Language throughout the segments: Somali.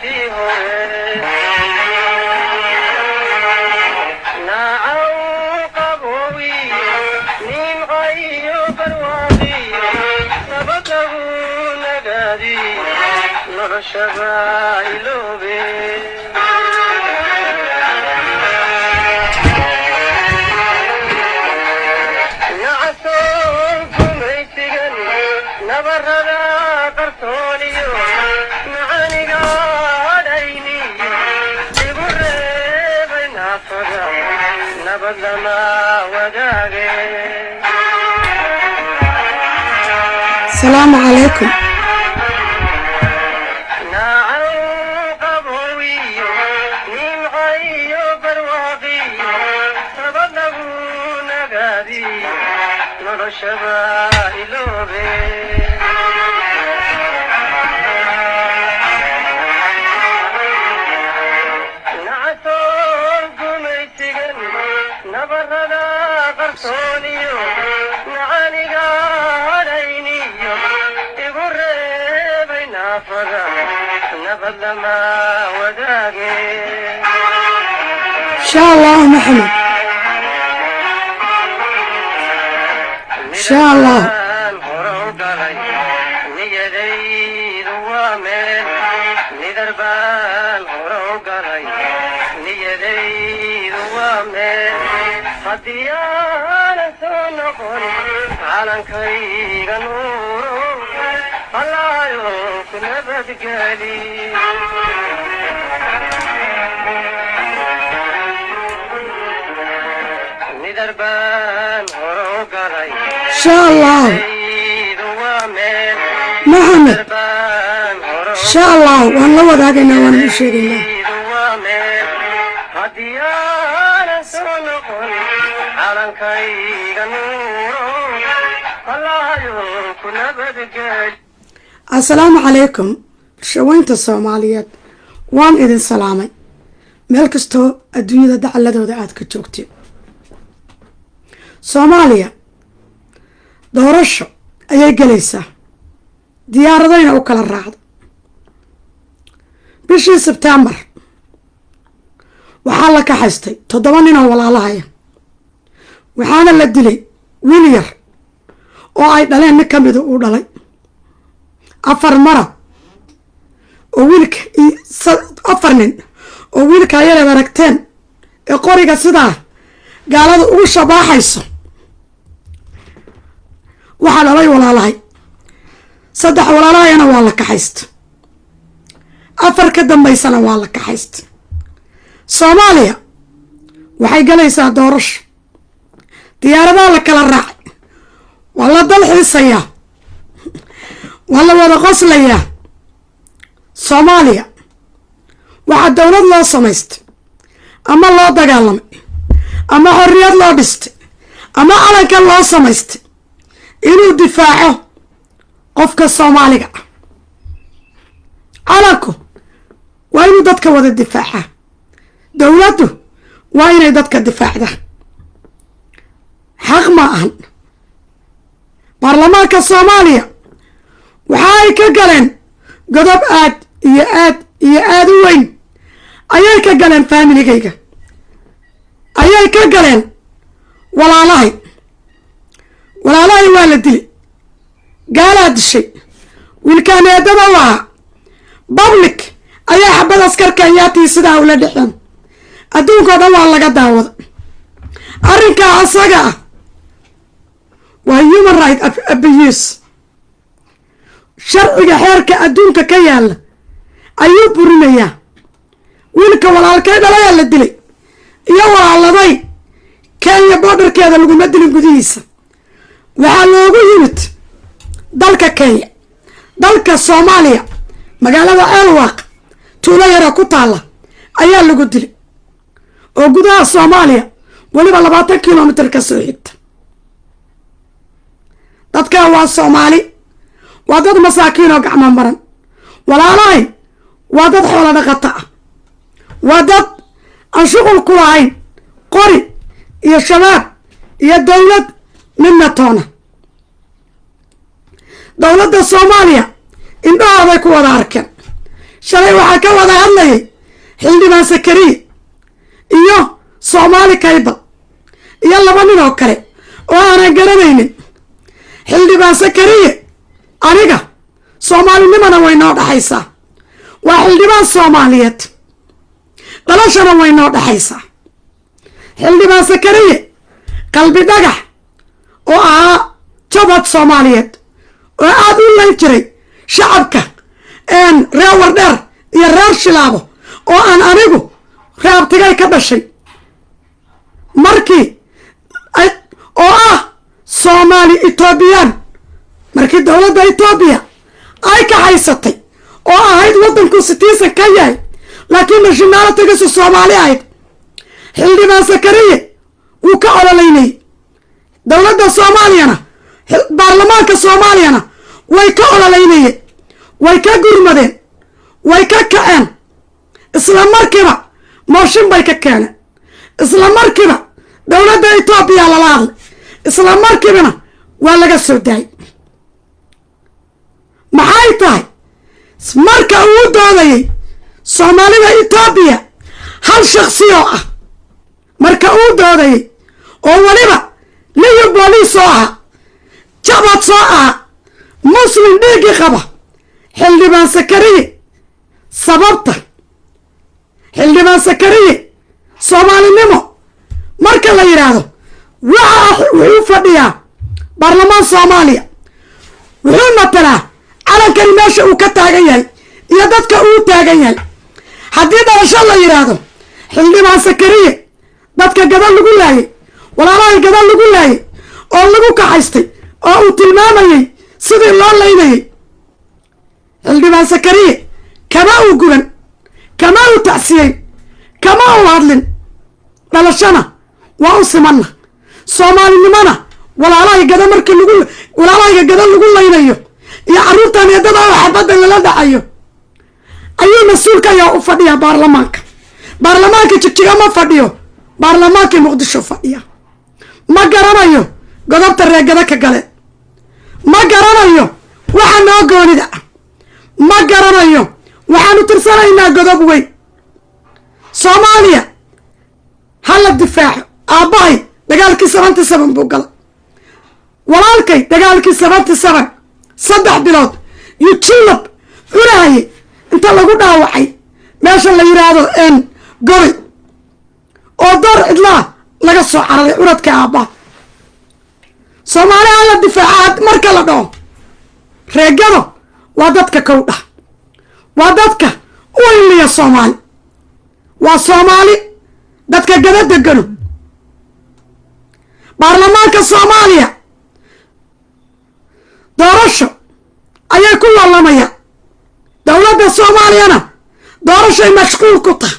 Tii hore naacaw qaboowiyo, nimcayo barwaaqiyo, nabadagu nagaadiyo, noloshaba iloobe. Nacasoon gumaysigan, nabarada qarsooniyo, macaniga hadhayniyo, igu reebay naafada, nabad lama wadaage. Asalaamu calaykum. Naacaw qaboowiyo, nimcayo barwaaqiyo, nabad lagu nagaadiyo, noloshaba iloobe. Nacasoon gumaysigan, nabarada qarsooniyo, nacaniga hadhayniyo, igu reebay naafada, nabad lama wadaage. Insha Allahu, Maxamed, insha Allah. Midaan hore u galay niyadaydu waa meel, nidar baan hore u galay niyadaydu waa meel, haddii aanan soo noqon calankayga nuuro, Allaayo ku nabadgeli. Nidar baan hore u galay Insha Allahu, niyadaydu waa meel, Maxamed, nidar baan hore u insha Allahu waan la wadaagaynaa, waan u sheegaynaa. Niyadaydu waa meel, haddii aanan soo noqon calankayga nuuro, Allaayo ku nabadgeli. Assalaamu calaykum, bulshaweynta Soomaaliyeed, waan idin salaamay meel kastoo adduunyada dacaladooda aada ka joogteen. Soomaaliya doorasho ayay gelaysaa, diyaaradayna u kala raacdo. Bishii Sebtembar waxaa la kaxaystay 7 nin oo walaalahaya, waxaana la dilay wiil yar oo ay dhaleen nin ka mida uu dhalay 4 mara oo wiilka, 4 nin oo wiilka yareed aragteen ee qoriga sidaa gaalada ugu shabaaxayso. Waxaa dhalay walaalahay, 3 walaalahayana waa la kaxaysta, 4 ka dambaysana waa la kaxaysta. Soomaaliya waxay galaysaa doorasho, diyaaradaha la kala raacay, waa la dalxiisayaa, waa la wada qoslayaa. Soomaaliya waxaa dowlad loo samaystay ama loo dagaalamay ama xorriyad loo dhistay ama calankan loo samaystay inuu difaaco qofka Soomaaliga ah. Calanku waa inuu dadka wada difaacaa, dowladdu waa inay dadka difaacdaa. Xaq ma ahan. Baarlamaanka Soomaaliya waxa ay ka galeen godob aad iyo aad iyo aad u weyn ayay ka galeen, faamiligayga ayay ka galeen, walaalahay. Walaalahay waa la dilay, gaalaa dishay. Wiilkaan eedada u ahaa public ayaa xabad askar Kenyaatii sidaa ula dhexeen, adduunka o dhan waa laga daawada. Arrinkaa asaga ah waa human right abuse. Sharciga xeerka adduunka ka yaalla ayuu burinayaa. Wiilka walaalkay dhalayaa la dilay iyo walaaladay Kenya borderkeeda laguma dilin, gudihiisa waxaa loogu yimid dalka Kenya, dalka Soomaaliya, magaalada Ceelwaaq tuulo yara ku taalla ayaa lagu dilay, oo gudaha Soomaaliya weliba 20 kilomitr ka soo xigta. Dadkan waa Soomaali, waa dad masaakiin oo gacmo maran. Walaalahay waa dad xoolo dhaqata ah, waa dad aan shuqul ku lahayn qori iyo shabaab iyo dowlad midna toona. Dowladda Soomaaliya indhahooday ku wada arkeen. Shalay waxaa ka wada hadlayay Xildhibaan Sakariye iyo Soomaali Cable iyo laba nin oo kale oo aanan garanaynin. Xildhibaan Sakariye aniga soomaalinimana way noo dhexaysaa, waa xildhibaan Soomaaliyeed, dhalashana way noo dhexaysaa. Xildhibaan Sakariye Qalbi Dhagax oo ahaa jabhad Soomaaliyeed oo aada u layn jiray shacabka reer Wardheer iyo reer Shilaabo, oo aan anigu reabtigay ka dhashay, markii oo ah Soomaali Etoobiyaan, markii dowladda Etoobiya ay ka haysatay oo ahayd waddanku citizen ka yahay, laakiin nationality-giisu Soomaali ahayd, Xildhibaan Sakariye wuu ka ololeynayay. Dowladda Soomaaliyana, baarlamaanka Soomaaliyana way ka ololeynayeen, way ka gurmadeen, way ka kaceen. Isla markiiba mooshin bay ka keeneen, isla markiiba dowladda Etoobiya lala hadlay, isla markiibana waa laga soo daayay. Maxay tahay marka uu doodayay Soomaalida Etoobiya hal shaksi oo ah, marka uu doodayay oo weliba Liyu Booliis oo ahaa, jabad soo ahaa, Muslim dhiiggii qaba, Xildhibaan Sakariye, sababta Xildhibaan Sakariye Soomaalinimo marka la yidhaahdo, waxa wuxuu fadhiyaa baarlamaan Soomaaliya, wuxuu matalaa calankani meesha uu ka taagan yahay iyo dadka uu taagan yahay. Haddii dhalasho la yidhaahdo, Xildhibaan Sakariye dadka gabal lagu laayay, walaalahay gabal lagu laayay oo lagu kaxaystay oo uu tilmaamayey sidii loo laynayay, Xildhibaan Sakariye kama uu guban, kama uu tacsiyey, kama uu hadlin. Dhalashana waa u simanna, Soomaalinimona walaalahay gada markii lagu walaalahayga gada lagu laynayo iyo carruurtan eedada oo xabadda lala dhacayo ayuu mas-uulka ayaa u fadhiyaa baarlamaanka. Baarlamaanka Jigjiga ma fadhiyo, baarlamaankii Muqdisho fadhiya. Ma garanayo godobta reegada ka gale, ma garanayo waxa noo goonida ah, ma garanayo. Waxaanu tirsanaynaa godob weyn. Soomaaliya ha la difaaco. Aabbahay dagaalkii 77 buu galay, walaalkay dagaalkii 77 3 bilood yuu jilab cunahayay inta lagu dhaawacay meesha la yidhaahdo n goray oo door cidlaa laga soo cararay curadka aabbaha. Soomaali ha la difaaca marka la dhaho, reegado waa dadka kowdha, waa dadka u iliya Soomaali, waa Soomaali dadka gada degano. Baarlamaanka Soomaaliya doorasho ayay ku loolamayaan, dowladda Soomaaliyana doorashay mashquul ku tahay,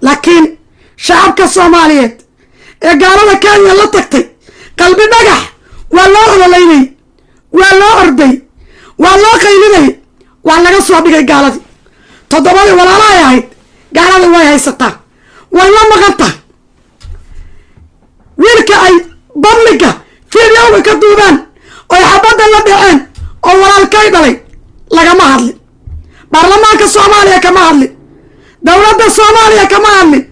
laakiin shacabka Soomaaliyeed ee gaalada Kenya la tagtay, Qalbi Dhagax waa loo ololeynayay, waa loo orday, waa loo qaylinayay, waa laga soo dhigay gaaladii. Toddobadii walaalahay ahayd gaaladii way haysataa, way la maqan tahay. Wiilka ay public-ga video-ga ka duubaan oy xabadda la dhaceen oo walaalkay dhalay lagama hadlin, baarlamaanka Soomaaliya kama hadlin, dowladda Soomaaliya kama hadlin,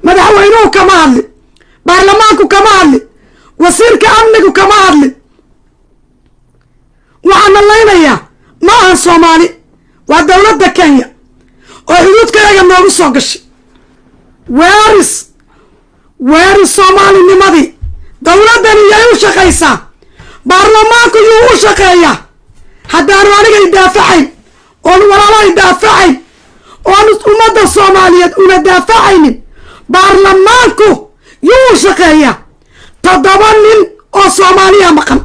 madaxweynuhu kama hadlin, baarlamaanku kama hadlin, wasiirka amnigu kama hadlin. Waxaana laynayaa ma ahan Soomaali, waa dowladda Kenya oo xuduudkayaga noogu soo gashay. Weeris weeris Soomaalinimadii dowladdani yay u shaqaysaa? Baarlamaanku yuu u shaqeeyaa? Haddaanu aniga idaafacayn oon walaalo idaafacayn oon ummadda Soomaaliyeed una daafacaynin, baarlamaanku yuu u shaqeeyaa? Toddoba nin oo Soomaaliya maqan,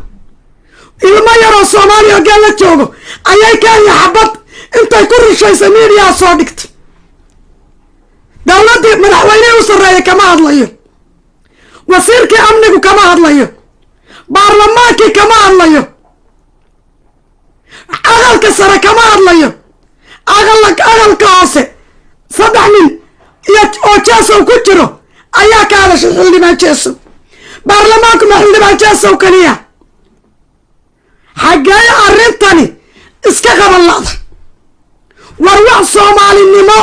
ilmo yaroo Soomaaliya oo geel la joogo ayay Kenya xabad intay ku rushaysay miidiyaa soo dhigtay. Dowladdii madaxweynihii u sarreeya kama hadlayo, wasiirkii amnigu kama hadlayo, baarlamaankii kama hadlayo, aqalka sare kama hadlayo, aqalka hoose saddex nin iyo oo Jesow ku jiro ayaa ka hadashay, Xildhibaan Jesow. Baarlamaanku ma Xildhibaan Jesow keliya? Xaggee arrintani iska qaban la'da? War wax Soomaalinimo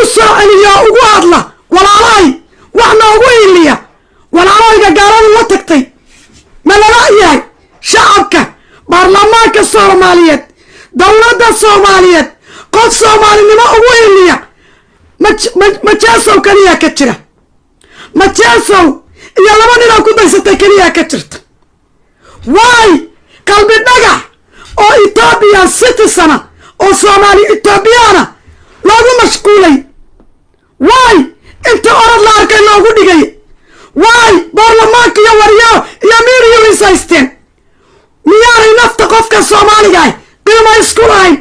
u soo celiya oo ugu hadla walaalahay, wax noogu iliya walaalahayga gaaladu la tagtay ma lala yahay? Shacabka, baarlamaanka Soomaaliyeed, dowladda Soomaaliyeed, qof Soomaalinimo ugu iliya ma Jeesow keliyaa ka jira? Ma Jeesow iyo laba ninoo ku daysatay keliyaa ka jirta? Waay, Qalbi Dhagax oo Ethiopian citizen-a oo Soomaali Ethoobiyaana loogu mashquulay? Waay, inta orod la arkay loogu dhigay? Waay, baarlamaanka iyo waryo iyo miidiyu is haysteen? Miyaanay nafta qofka Soomaaliga ah qiimo isku lahayn,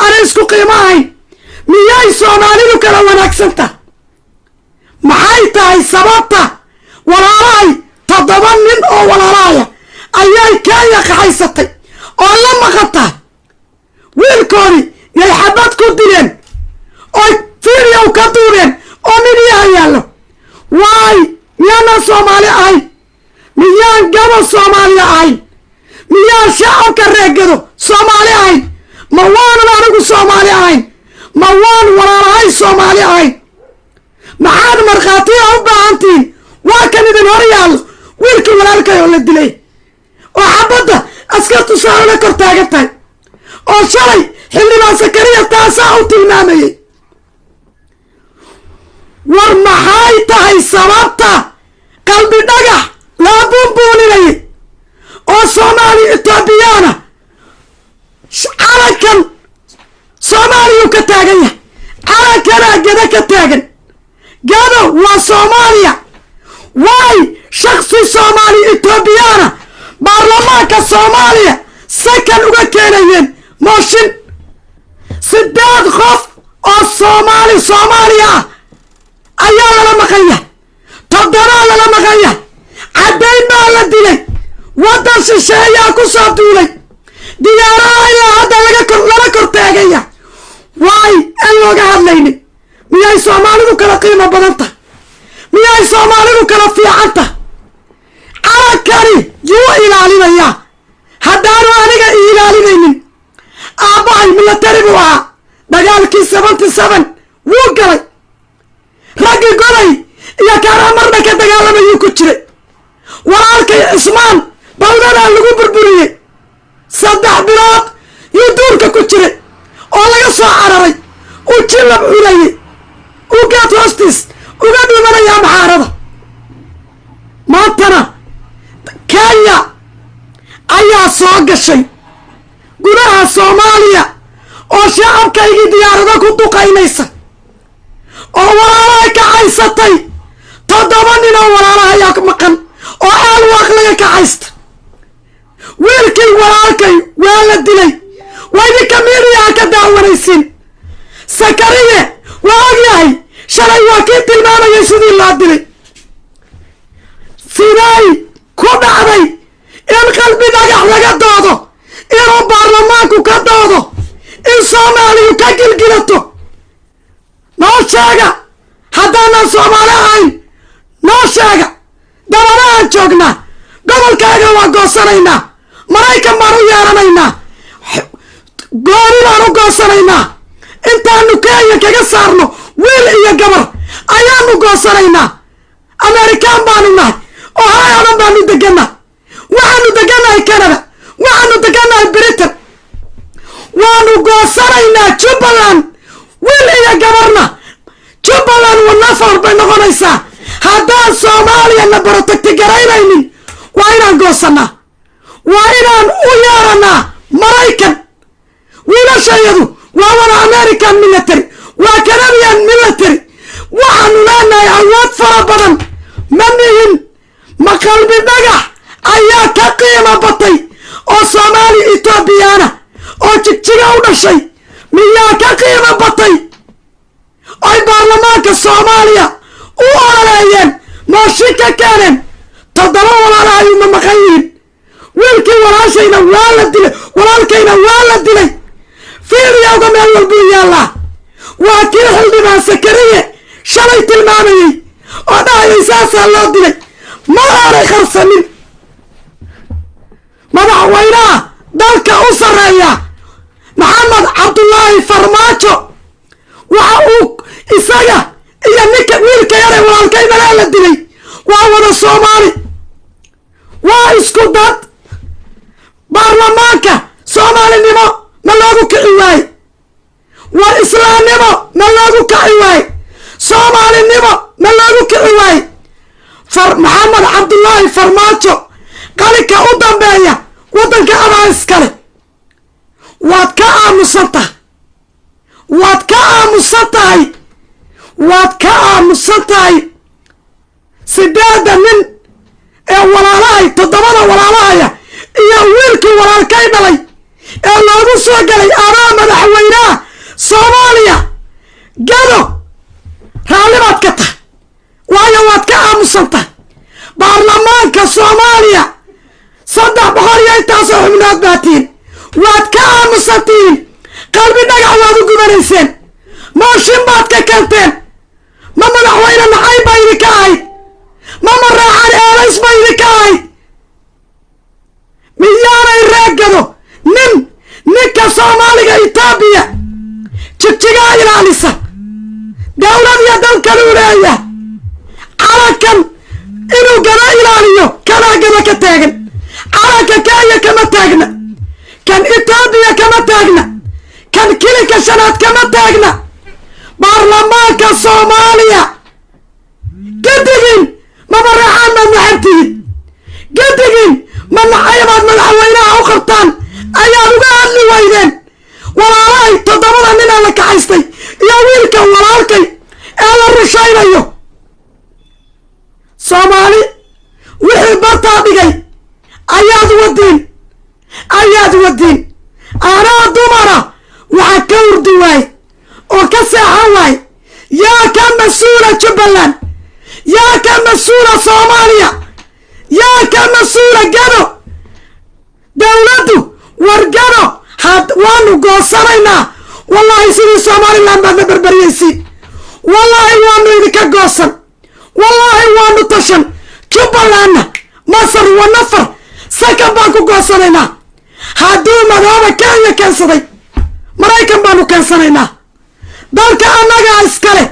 aanay isku qiimo ahayn? Miyay Soomaalidu kala wanaagsanta? Maxay tahay sababta walaalahay, 7 nin oo walaalahaya ayay Kenya kaxaysatay oo la maqan tahay? Wiilkoodii yay xabad ku dileen oy video ka duubeen oo midiyaha yaallo. Waay, miyaanaan Soomaali ahayn? Miyaan gabo Soomaaliya ahayn? Miyaan shacabka reegado Soomaali ahayn? Ma waanan anigu Soomaali ahayn? Ma waan walaalahay Soomaali ahayn? Maxaad markhaatiya u baahantihiin? Waa kan idin hor yaallo, wiilkii walaalkay oo la dilay oo xabadda askartu saalala kor taagan tahay, oo shalay xildhibaan Sakariya taasaa u tilmaamayay. War maxay tahay sababta Qalbi Dhagax loo buunbuuninayay oo Soomaali Etoobiyaana? Calankan Soomaaliyuu ka taagan yahay, calankanaa Gado ka taagan. Gado waa Soomaaliya. Waay, shaksi Soomaali Etoobiyaana baarlamaanka Soomaaliya sakan uga keenayeen mooshin? 8 qof oo Soomaali Soomaaliya ah ayaa lala maqan yahay, toddobaa lala maqan yahay. Caddayn baa la dilay, waddan shisheeyaa ku soo duulay, diyaaraha ilaa hadda laga kor lala kor taaganya. Waay aan looga hadlaynin? Miyay Soomaalidu kala qiimo badan tahay? Miyay Soomaalidu kala fiican tahay? Calankani yuu ilaalinayaa haddaanu aniga i ilaalinaynin? Aabbahay military buu ahaa, dagaalkii 77 wuu galay, raggii Goday iyo Kaaramarna ka dagaalamayuu ku jiray. Walaalkay Cismaan bawdadaa lagu burburiyey, 3 bilood yuu duurka ku jiray oo laga soo cararay, uu jilab cunayey, uu geed hoostiis uga dhimanayaa maxaarada. Maantana Kenya ayaa soo gashay gudaha Soomaaliya oo shacabkaygii diyaarado ku duqaynaysa oo walaalaha kacaysatay. 7 nin oo walaalaha ayaa maqan oo Aalwaaq laga kacaysta. Wiilkii walaalkay waa la dilay, waa idinka miidiyaha ka daawanaysiin. Sakariye waa og yahay, shalay waa kii tilmaamayay sidii loo dilay. Siday ku dhacday in Qalbi Dhagax laga doodo, inuu baarlamaanku ka doodo, in Soomaaliyu ka gilgilato? Noo sheega haddaanan Soomaali ahayn, noo sheega. Dabadahaan joognaa, gobolkaaga waa goosanaynaa, Maraykan baan u yeeranaynaa, gooni baan u goosanaynaa. Intaanu Kenya kaga saarno wiil iyo gabar ayaanu goosanaynaa. Amerikaan baanu nahay oo hayadan baanu degannahay, waxaanu degannahay Canada, waxaanu degannahay Britain. Waanu goosanaynaa Jubbaland, wiil iyo gabarna. Jubbaland wanafar bay noqonaysaa haddaan Soomaaliya na protect garaynaynin. Waa inaan goosanaa, waa inaan u yeeranaa Maraykan. Wiilashayadu waa wada American military, waa Canadian military. Waxaanu leenahay awood fara badan ma nihin? Ma Qalbi Dhagax ayaa ka qiimo batay oo Soomaali Etoobiyaana oo Jigjiga u dhashay? Miyaa ka qiimo batay oy baarlamaanka Soomaaliya u ololeeyeen, mooshin ka keeneen? 7 walaalahayu ma maqan yihiin? Wiilkii walaashayna waa la dilay, walaalkayna waa la dilay. Videoga meel walbuu yaallaa. Waa kii xildhibaan Sakariye shalay tilmaamayey oo dhahayay saasaa loo dilay. Ma aanay qarsanin. Madaxweynaha dalka u sarreeya, Maxamed Cabdullaahi. Farmaajo waxa uu isaga iyo ninka wiilka yare walaalkay dhalaa la dilay waa wada Soomaali, waa isku dad. Baarlamaanka Soomaalinimo ma loogu kici waaye? War islaamnimo ma loogu kici waaye? Soomaalinimo ma loogu kici waaye? Maxamed Cabdullaahi Farmaajo, qalinka u dambeeya waddanka adaa iskale. Waad ka aamusan tahay, waad ka aamusan tahay, waad ka aamusan tahay. Sideedda nin ee walaalahay, toddobada walaalahaya iyo wiilkii walaalkay dhalay ee loogu soo galay adaa madaxweynaha Soomaaliya, Gado raalli baad ka tahay, waayo waad ka aamusan tahay. Baarlamaanka Soomaaliya 300 iyo intaasoo xubnood baa tihiin, waad ka aamusan tihiin. Qalbi dhagax waad u gubanayseen, mooshin baad ka keenteen. Ma madaxweyne nacayb baa idinka ahayd? Ma Mareexaan eedays ba idinka ahayd? Miyaanay reegado nin ninka Soomaaliga Etoobiya Jigjigaa ilaalisa, dowlad iyo dal kaluu leeyahay. Calankan inuu Gado ilaaliyo kanaa Gado ka taagan. Calanka Kenya kama taagna, kan Etoobiya kama taagna, kan Kilinka Shanaad kama taagna. Baarlamaanka Soomaaliya gadigin ma Mareexaan baad naxabtihiin? Gadigin ma nacayabaad madaxweynaha u qabtaan ayaad uga hadli waydeen walaalahay toddobada nin ee la kaxaystay iyo wiilka walaalkay ee la rushaynayo? Soomaali wixii bartaa dhigay ayaad wadiin, ayaad wadiin. Anaa dumara waxaa ka hurdi waay oo ka seexan waay: yaa ka mas-uula Jubbaland? Yaa ka mas-uula Soomaaliya? Yaa ka mas-uula Gado? Dowladdu war Gado had waanu goosanaynaa. Wallaahi sidii Somaliland baadna berberiyeysiin. Wallaahi waanu idinka goosan, wallaahi waanu tashan. Jubbalandna masar wa nafar sakan baan ku goosanaynaa. Hadduu Madooba Kenya keensaday, Maraykan baanu keensanaynaa. Dalka annagaa iskale,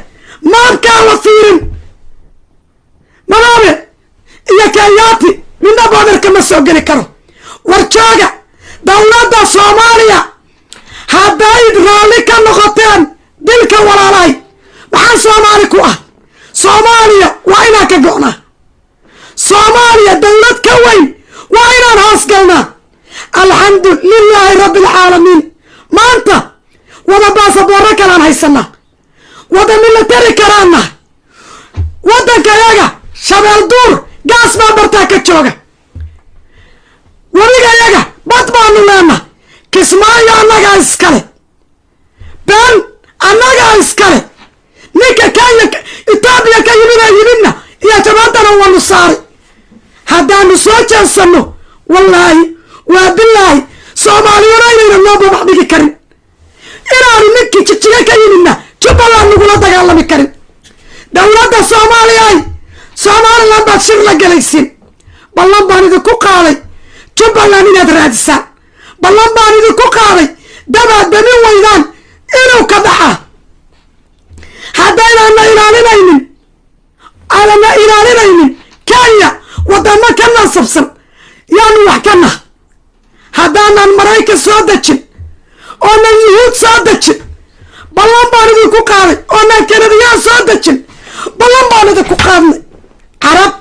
maabkaan la fiirin. Madoobe iyo Kenyaati midna boodarka ma soo geli karo. War jooga, dowladda Soomaaliya, haddayd raalli ka noqoteen dilka walaalahay, maxaa Soomaali ku ah? Soomaaliya waa inaan ka go'naa. Soomaaliya dowlad ka weyn waa inaan hoos galnaa. Alxamdu lilaahi rabbi alcaalamiin, maanta wada baasaboorro kalaan haysanaa, wada military karaanna. Waddankayaga Shabeel Duur gaas baa bartaa ka jooga, webigayaga bad baanu leenna. Kismaayo annagaa iskale, been annagaa iskale. Ninka Kenya, Etoobiya ka yimid ee yimidna iyo jabaadana waanu saaray. Haddaanu soo jeesanno, wallaahi waa bilaahi, Soomaaliyuna inayna noo babax dhigi karin, inaanu ninkii Jigjiga ka yimidna Jubbaland nagula dagaalami karin. Dowladda Soomaaliya, Somaliland baad shir la galaysiin. Ballan baan idinku qaaday Jubbaland inaad raadisaan. Ballan baan idinku qaaday dabaad damin waydaan inuu ka dhaxaa. Haddaynaana ilaalinaynin, aanana ilaalinaynin, Kenya wadamo ka naasabsan yaanu wax ka nah. Haddaanan Maraykan soo dejin oonan Yuhuud soo dejin, ballan baan idinku qaaday, oonan Kanadiyaan soo dejin, ballan baan idinku qaadnay. Carab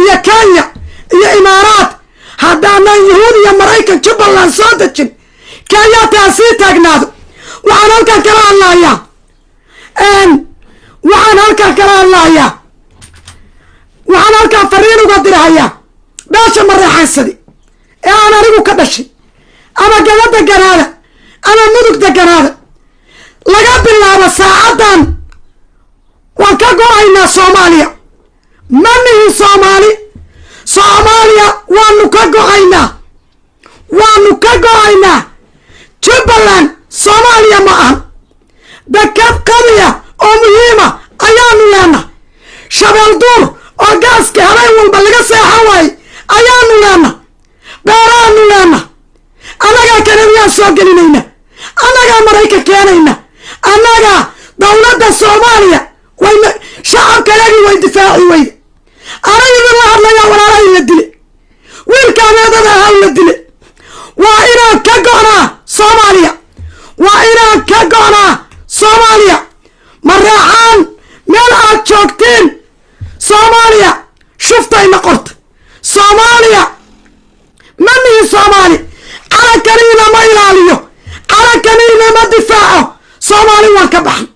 iyo Kenya iyo Imaaraat, haddaanan Yuhuud iyo Maraykan Jubbaland soo dejin, Kenyaata ha sii taagnaado. Waxaan halkan kala hadlayaa, waxaan halkan kala hadlayaa, waxaan halkan fariin uga dirahayaa beesha Mareexaansadi ee aan anigu ka dhashay, ama Gada deganaada ama Mudug deganaada. Laga bilaabo saacaddan waan ka go-aynaa Soomaaliya. Ma nihin Soomaali. Soomaaliya waanu ka go-aynaa, waanu ka go-aynaa. Jubbaland Soomaaliya ma ahan. Dekad qadiya oo muhiima ayaanu leenahay. Shabeel Duur oo gaaska habeen walba laga seexan waayey ayaanu leenahay. Beeraanu leenahay. Annagaa Kanadiyaan soo gelinayna, annagaa Maraykan keenayna. Go'naa Soomaaliya. Mareexaan, meel aad joogtiin, Soomaaliya shuftayna qorta. Soomaaliya ma nihin. Soomaali calankaniina ma ilaaliyo, calankaniina ma difaaco. Soomaali waan ka baxnay,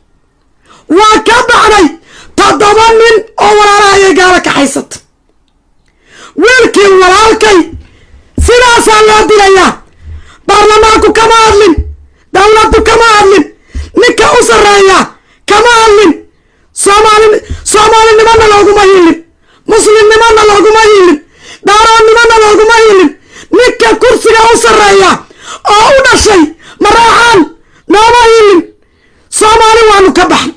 waan ka baxnay. 7 nin oo walaalaha ayay gaalo kaxaysata. Wiilkii walaalkay sidaasaa loo dilayaa. Baarlamaanku kama hadlin, dowladdu kama hadlin, ninka u sarreeya kama hadlin. Soomaali, soomaalinimana looguma hiilin, muslimnimana looguma hiilin, daaroonnimana looguma hiilin. Ninka kursiga u sarreeya oo u dhashay Mareexaan nooma hiilin. Soomaali waanu ka baxnay.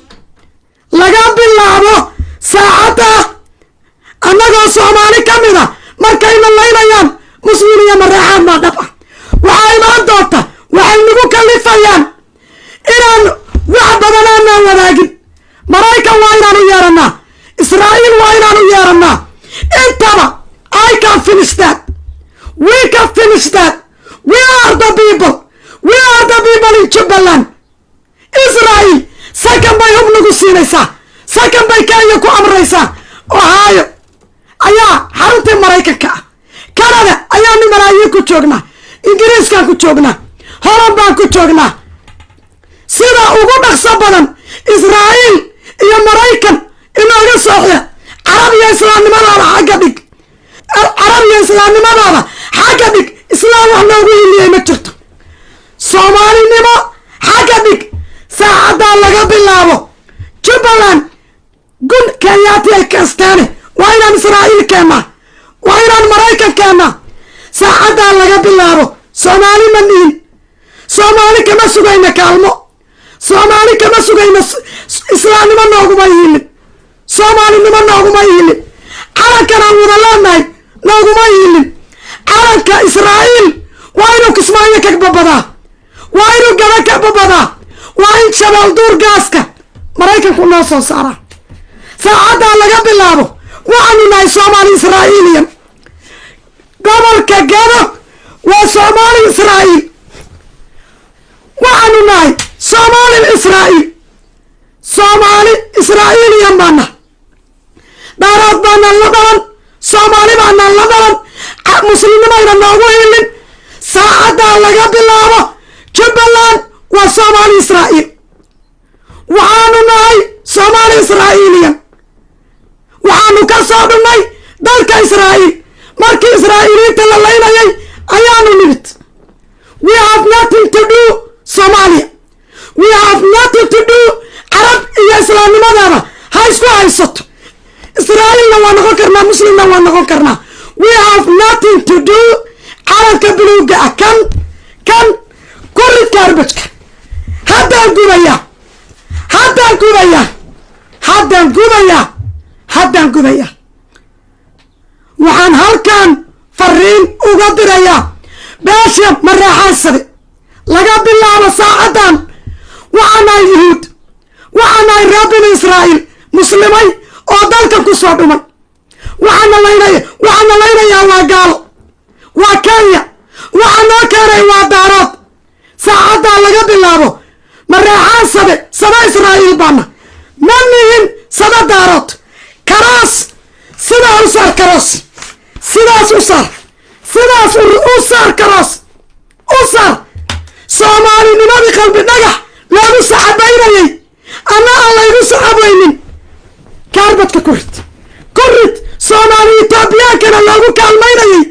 Laga bilaabo saacadda, annagoo Soomaali ka mid a markayna laynayaan, Muslim iyo Mareexaan baa dhab ah. Waxaa imaan doonta, waxay nagu kalifayaan inaan wax badan aanaan wadaagin. Maraykan waa inaan u yeerannaa, Israa'iil waa inaan u yeerannaa. Intaba I can finish that, we can finish that. We are the people, we are the people in Jubbaland. Israel sakan bay hub nagu siinaysaa, sakan bay Kenya ku amraysaa. Ohio ayaa xaruntii Maraykanka ah. Canada ayaanu malaayiin ku joognaa, Ingiriiskaan ku joognaa, Holland baan ku joognaa. Sida ugu dhaqso badan Israa'iil iyo Maraykan inooga soo xira. Carab iyo islaamnimadaada xagga dhig, Carab iyo islaamnimadaada xagga dhig. Islaam wax noogu hiliyey ma jirto. Soomaalinimo xagga dhig. Saacaddaa laga bilaabo, Jubbaland gun Kenyaati ay kasteene. Waa inaan Israa'iil keennaa, waa inaan Maraykan keennaa. Saacaddaa laga bilaabo Soomaali ma nihin. Soomaali kama sugayna kaalmo, Soomaali kama sugayna. Islaamnimo nooguma hiilin, Soomaalinimo nooguma hiilin, calankan aan wada leenahay nooguma hiilin. Calanka Israa'iil waa inuu Kismaayo ka babadaa, waa inuu Gada ka babadaa, waa in Jabal Duur gaaska Maraykanku noo soo saaraa. Saacaddaa laga bilaabo waxaanu nahay Soomaali Israa'iiliyan. Gobolka Gado waa Soomaali Israa'iil. Waxaanu nahay Soomaali Israa'iil, Soomaali Israa'iiliyan baana. Dhaaraad baanaan la dhalan, Soomaali baanaan la dhalan, muslimnimayna noogu hiilin. Saacaddaa laga bilaabo Jubbaland waa Soomaali Israa'iil. Waxaanu nahay Soomaali Israa'iiliyan. Waxaanu ka soo dhunnay dalka Israa'iil. Markii Israa'iiliyiinta la laynayay ayaanu nimid. We have nothing to do Somalia, we have nothing to do. Carab iyo islaamnimadaba ha isku haysato. Israa'iilna waa noqon karnaa, Muslimna waa noqon karnaa. We have nothing to do. Calanka buluuga ah kan ku rid garbage-ka. Haddaan gubayaa, haddaan gubayaa, haddaan gubayaa, haddaan gubayaa. Waxaan halkan fariin uga dirayaa beesha Mareexaansade. Laga bilaabo saacaddan waxaa nahay Yuhuud, waxaa nahay reer Binu Israa'iil muslimay oo dalkan ku soo dhumay. Waxaana laynayaa waa gaalo, waa Kenya. Waxaa noo keenay waa Daarood. Saacaddaa laga bilaabo Mareexaan Sade, Sada Israa'iil baana, ma nihin Sada Daarood. Cross sidaa u saar, cross sidaas u saar, sidaas u saar, cross u saar. Soomaalinimadii Qalbi Dhagax loogu sacabaynayay anna aan laygu sacabaynin, garbage-ka ku rid, ku rid. Soomaali Etoobiyaankana loogu kaalmaynayay,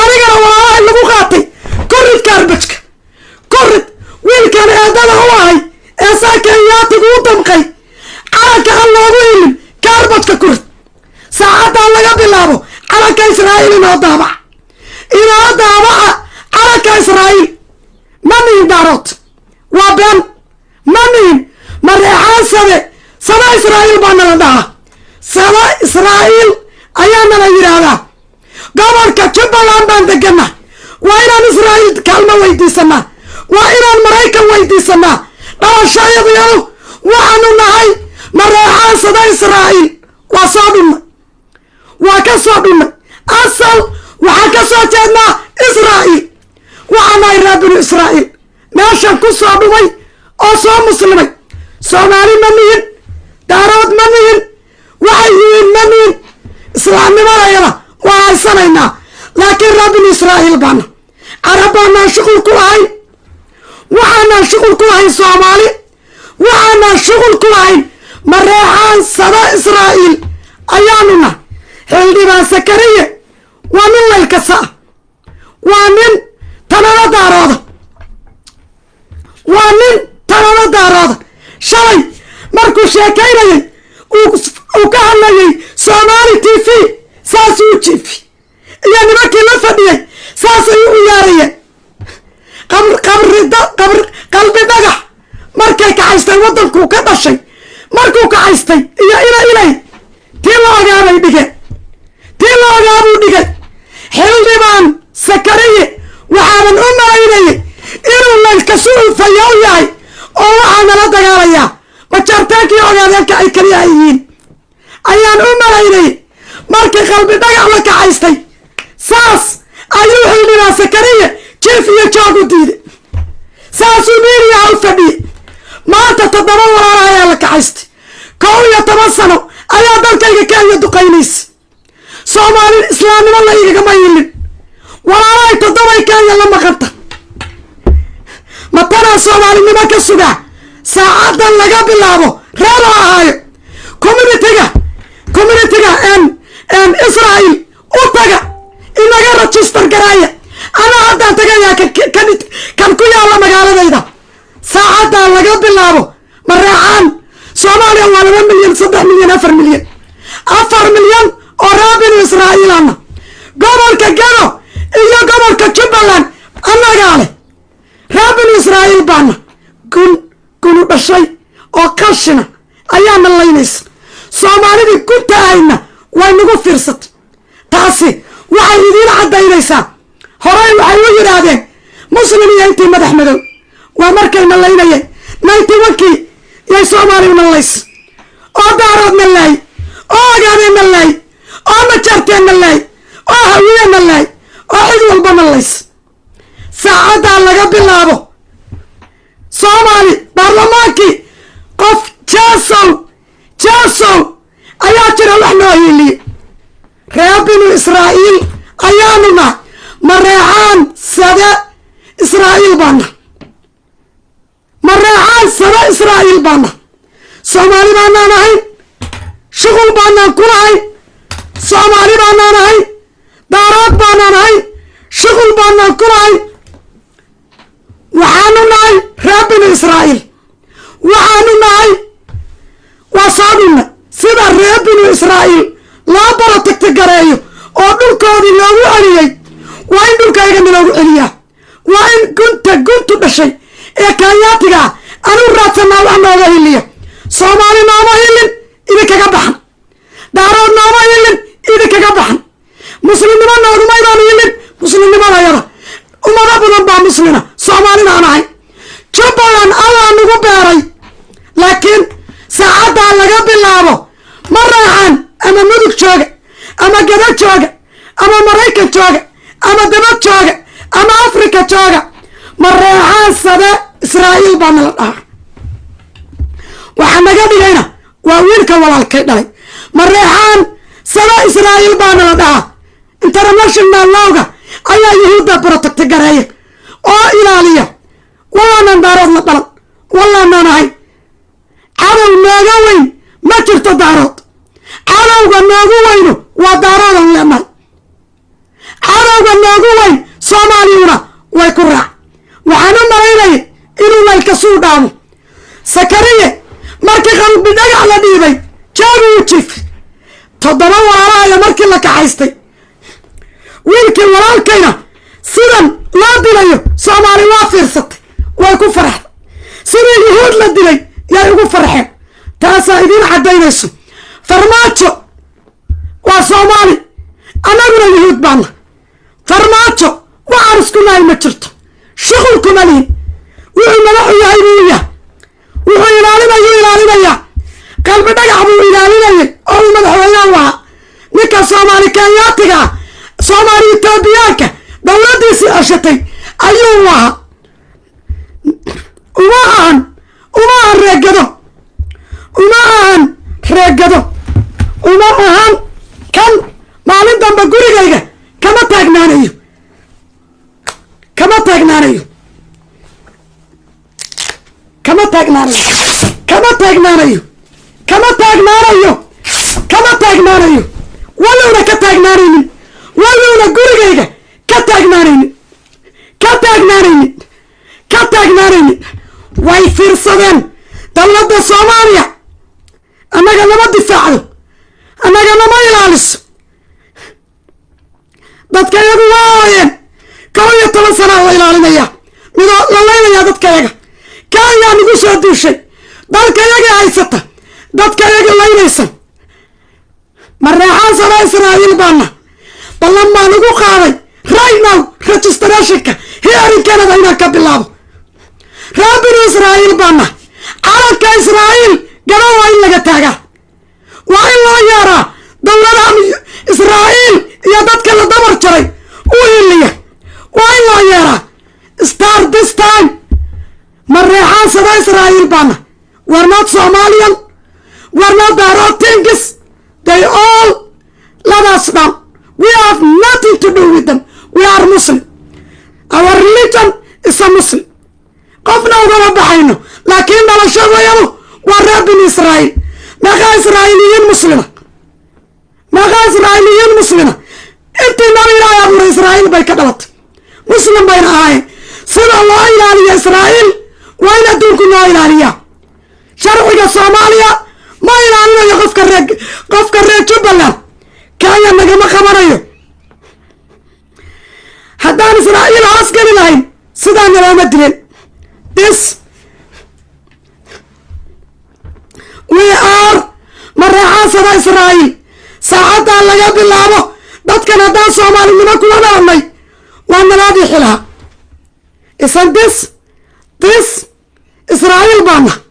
anigana walaalaha lagu qaatay, ku rid garbage-ka, ku rid. Wiilkan eedada u ahay ee saa Kenyaatigu u damqay, calanka aan loogu hilin, garbage-ka ku rid. Saacaddaa laga bilaabo calanka Israa'iil inoo daabaca, inoo daabaca calanka Israa'iil. Ma nihin Daarood, waa been, ma nihin Mareexaan Sade. Sada Israa'iil baa nala dhahaa, Sada Israa'iil ayaa nala yidhaahdaa. Gobolka Jubbaland baan degana. Waa inaan Israa'iil kaalmo weydiisanaa, waa inaan Maraykan weydiisanaa dhalashayadiyadu. Waxaanu nahay Mareexaan Sada Israa'iil. Waa soo dhunnay, waa ka soo dhunnay. Asal waxaan ka soo jeednaa Israa'iil. Waxaan nahay reer Binu Israa'iil meeshan ku soo dhumay. Oo soo muslimay. Soomaali ma nihin, Daarood ma nihin, waxay yihiin ma nihin. Islaamnimadayada waa haysanaynaa, laakiin reer Binu Israa'iil baana. Carab baanaan shuqul ku lahayn, waxaanaan shuqul ku lahayn Soomaali, waxaanaan shuqul ku lahayn. Mareexaan sada Israa'iil ayaanu nahay. Xildhibaan Sakariye waa nin laylkasa ah, waa nin tanana Daarooda, waa nin tanana Daarooda. Shalay markuu sheekaynayay, uu ka hadlayay Somaali TV, saasuu u jiifi iyo nimankii la fadhiyey saasay u yaarayeen. Qalbi Dhagax markay kacaystay, waddankuu ka dhashay markuu kacaystay iyo ina ilay, tii la ogaabay dhigeen, tii la ogaabuu dhigay. Xildhibaan Sakariye waxaanan u malaynayay inuu laylkasu ufayo u yahay, oo waxaa nala dagaalayaa Majaartaankii Ogaadeenka ay kaliya yihiin ayaan u malaynayay. Markii Qalbi Dhagax la kacaystay, saas ayuu xildhibaan Sakariye jiif iyo joog u diiday, saasuu miiriyaha u fadhiyey. Maanta toddoba walaala ayaa la kacaystay. 11 sano ayaa dalkayga Kenya duqaynaysa. Soomaali islaamnimo la igagama yilin. Walaalahay toddobay Kenya la maqanta. Matanaa soomaalinimo ka sugaa? Saacaddan laga bilaabo, reer oo ahaayo, community-ga n Israel u taga, inaga register garaaya. Anaa haddaan tagayaa kan ku yaalla magaaladayda. Saacaddan laga bilaabo, Mareexaan Soomaaliya waa 2 milyan, 3 milyan, 4 milyan, 4 milyan oo reer Binu Israa'iilana. Gobolka Gado iyo gobolka Jubbaland annagaa leh. Reer Binu Israa'iil baana. Gun gunu dhashay oo qashina ayaana laynaysa. Soomaalidii gunta ahayna way nagu fiirsatay. Taasi waxay idiin caddaynaysaa, horey waxay u yidhaahdeen muslim iyo intii madax madow. Waa markayna laynayeen 91-kii yay Soomaaliyuna laysa, oo Daaroodna laay, oo Ogaadeenna laay, oo Majarteenna laay, oo Hawiyena laay, oo cid walbana lays. Saacaddaa laga bilaabo, Soomaali baarlamaankii qof Jesow Jesow ayaa jira wax noo hiiliyey. Reer Binu Israa'iil ayaanu nahay. Mareexaan sade Israa'iil baana, Mareexaan sade Israa'iil baana. Soomaali baanaan ahayn, shuqul baanaan ku lahayn. Soomaali baanaan ahayn, Daarood baanaan ahayn, shuqul baanaan ku lahayn. Waxaanu nahay reer Binu Israa'iil. Waxaanu nahay, waa soo dhunna. Sida reer Binu Israa'iil loo protect gareeyo oo dhulkoodii loogu celiyey, waa in dhulkaygana loogu celiyaa. Waa in gunta guntu dhashay ee Kenyaatiga ah anu raadsanaa wax nooga hiliya. Soomaali nooma hilin, idinkaga baxan. Daarood nooma hilin, idinkaga baxan. Muslimnimo noogumaydaan hilin. Muslimnimadayada ummado badan baa muslina, Soomaalina aan ahay. Jubbaland Allah nagu beeray, laakiin saacaddaa laga bilaabo, ma raaxaan ama Mudug jooga, ama Gado jooga, ama Maraykan jooga, ama dabad jooga, ama Africa jooga, Mareexaan sade Israa'iil baa nala dhahaa. Waxaa naga dhigayna waa wiilka walaalkay dhalay. Mareexaan sada Israa'iil baa nala dhahaa. International law-ga ayaa Yuhuudda protect gareeya oo ilaaliya. Wallaanan Daarood la dhalan, wallaanaan ahay. Cadow nooga weyn ma jirto Daarood. Cadowga noogu weynu waa Daaroodan leenahay. Cadowga noogu weyn Soomaaliyuna way ku raac. Waxaan u malaynayay inuu laylkasuu dhaamo. Sakariye markii Qalbi Dhagax la dhiibay, jaagu u jiifay. Toddoba walaalahaya markii la kaxaystay, wiilkii walaalkayna sidan loo dilayo, Soomaali waa fiirsatay, way ku faraxday. Sidii Yuhuud la dilay yay ugu farxeen. Taasaa idiin caddaynayso. Farmaajo waa Soomaali, annaguna Yuhuud baana. Farmaajo waxaan isku nahay ma jirto, shuqul kuma lihin. Wuxuu madaxu yahay buu yahay, wuxuu ilaalinayuu ilaalinayaa. Qalbi Dhagax buu ilaalinayay oo uu madaxweynaha u ahaa. Ninka Soomaali Kenyaatiga ah, Soomaali Etoobiyaanka dowladdiisii ceshatay ayuu ahaa. Uma ahan Kama taagnaanayo, kama taagnaanayo, kama taagnaanayo, kama taagnaanayo. Walowna ka taagnaanaynin, walowna gurigayga ka taagnaanaynin, ka taagnaanaynin, ka taagnaanaynin. Way fiirsadeen. Dowladda Soomaaliya annaga nama difaacdo, annaga nama ilaaliso. Dadka iyagu waa ooyeen. 11 sanaa la ilaalinaya, midoo la laynayaa dadkayaga. Kaayaa nagu soo duushay, dalka yaga haysata, dadka yaga laynaysa. Mareexaan sana Israa'iil baana ballan baan ugu qaaday right now registrationka here in Canada inaan ka bilaabo. Reer Binu Israa'iil baana. Calanka Israa'iil gaba waa in laga taagaa, waa in loo yeeraa dowladaha Israa'iil iyo dadka la dabar jaray u hiliya, waa in loo yeeraa. Start this time. Mareexaan sada Israa'iil baana. We're not Somalian, we're not Darod things. They all let us down. We have nothing to do with them. We are Muslim. Our religion is a Muslim. Qofna ugama baxayno, laakiin dhalashadayadu waa reer Binu Israa'iil. Meeqaa Israa'iiliyiin muslima? Meeqaa Israa'iiliyiin muslima? Intii Nabi Ilaahay abuuray Israa'iil bay ka dhalatay, muslim bayna ahaayeen. Sida loo ilaaliyo Israa'iil waa in adduunku loo ilaaliyaa. Sharciga Soomaaliya ma ilaalinayo qofka reer Jubbaland. Kenya nagama qabanayo. Haddaan Israa'iil hoos geli lahayn, sidaa nalooma dileen. This we are Mareexaansada Israa'iil. Saacaddaa laga bilaabo, dadkan haddaan Soomaalinimo kula dhalanay, waa naloo dhiixi lahaa. Isan this Israa'iil baan nahay,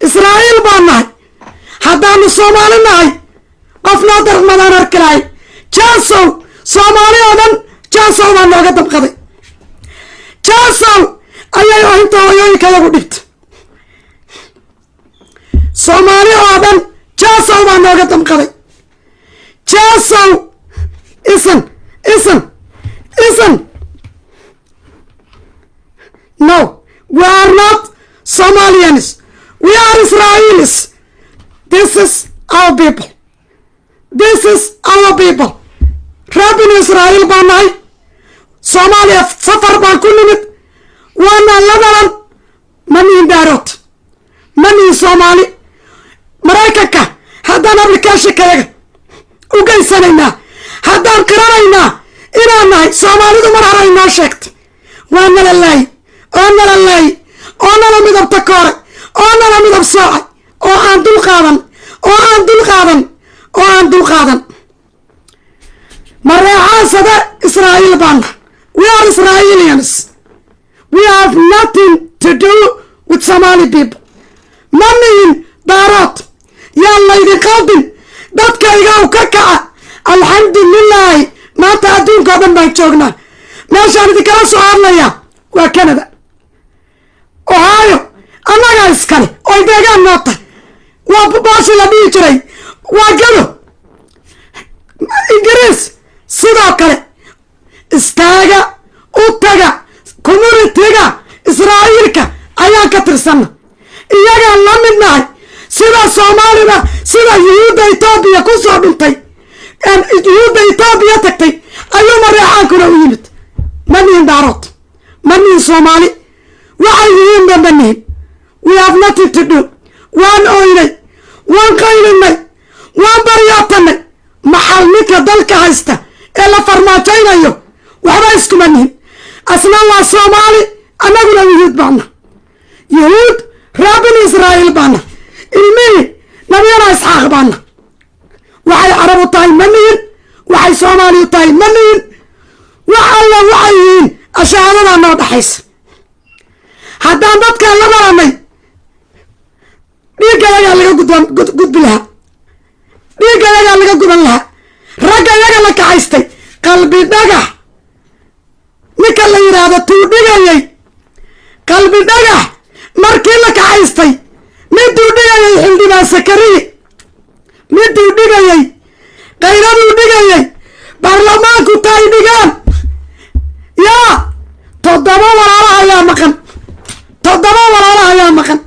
Israa'iil baan nahay. Haddaanu Soomaali nahay, qof noo darmadaan arki lahay. Jaasow, Soomaali oo dhan jaasow baa nooga dabqaday. Jaasow ayay ohinta hooyooyinka yagu dhibta. Soomaali oo dhan jaasow baa nooga damqaday. Jaasow isan isan isan. No, we are not Somalians, we are Israelis. This is our people, this is our people. Reer Binu Israa'iil baan nahay. Soomaaliya safar baan ku nimid, waana la dhalan. Ma nihin Daarood, ma nihin Soomaali. Maraykanka haddaan applicationkayaga u geysanaynaa, haddaan qiranaynaa inaan nahay Soomaalidu, mar hore inoo sheegtay. Waa nala laayi oo nala laayi oo nala midabta kooray oo nala midab soocay, oo aan dul qaadan, oo aan dul qaadan, oo aan dul qaadan. Mareexaansada Israa'iil baana. We are Israelians. We have nothing to do with Somali people. Ma nihin Daarood. Yaan laydin qaldin. Dadkaygaw, ka kaca. Alxamdulilaahi, maanta adduunka o dhan baan joognaa. Meeshaan idinkala soo hadlayaa waa Canada, Ohio. Annagaa iskale oy deegaan noo tahay. Waa baashi la dhihi jiray, waa Gado. Ingiriis sidoo kale. Istaaga, u taga communityga Israa'iilka ayaan ka tirsanna, iyagaan la mid nahay. Sida Soomaalida, sida Yuhuudda Etoobiya ku soo dhuntay, Yuhuudda Etoobiya tagtay, ayuu Mareexaankuna u yimid. Ma nihin Daarood, ma nihin Soomaali, waxay yihiinba ma nihin. We have nothing to do. Waan oynay, waan qaylinay, waan baryootanay. Maxal ninka dalka haysta ee la farmaajaynayo waxba iskuma nihin. Asna waa Soomaali, annaguna Yuhuud baana, Yuhuud reer Binu Israa'iil baana, ilmihii Nabiyana Isxaaq baana. Waxay Carab u tahay ma nihin, waxay Soomaali u tahay ma nihin. Wax alla waxay yihiin, ashahaadadaa noo dhaxaysa. Haddaan dadkaan la dhalanay, dhiiggayagaa laga gudban gudbi lahaa, dhiiggayagaa laga gudan lahaa. Ragga yaga la kacaystay, Qalbi Dhagax ninka la yidhaahdo tuu dhigayay, Qalbi Dhagax markii la kacaystay, miduu dhigayay Xildhibaan Sakariye, miduu dhigayay, qayraduu dhigayay, baarlamaanku taay dhigaan. Yaa toddoba walaalaha ayaa maqan, toddoba walaalaha ayaa maqan.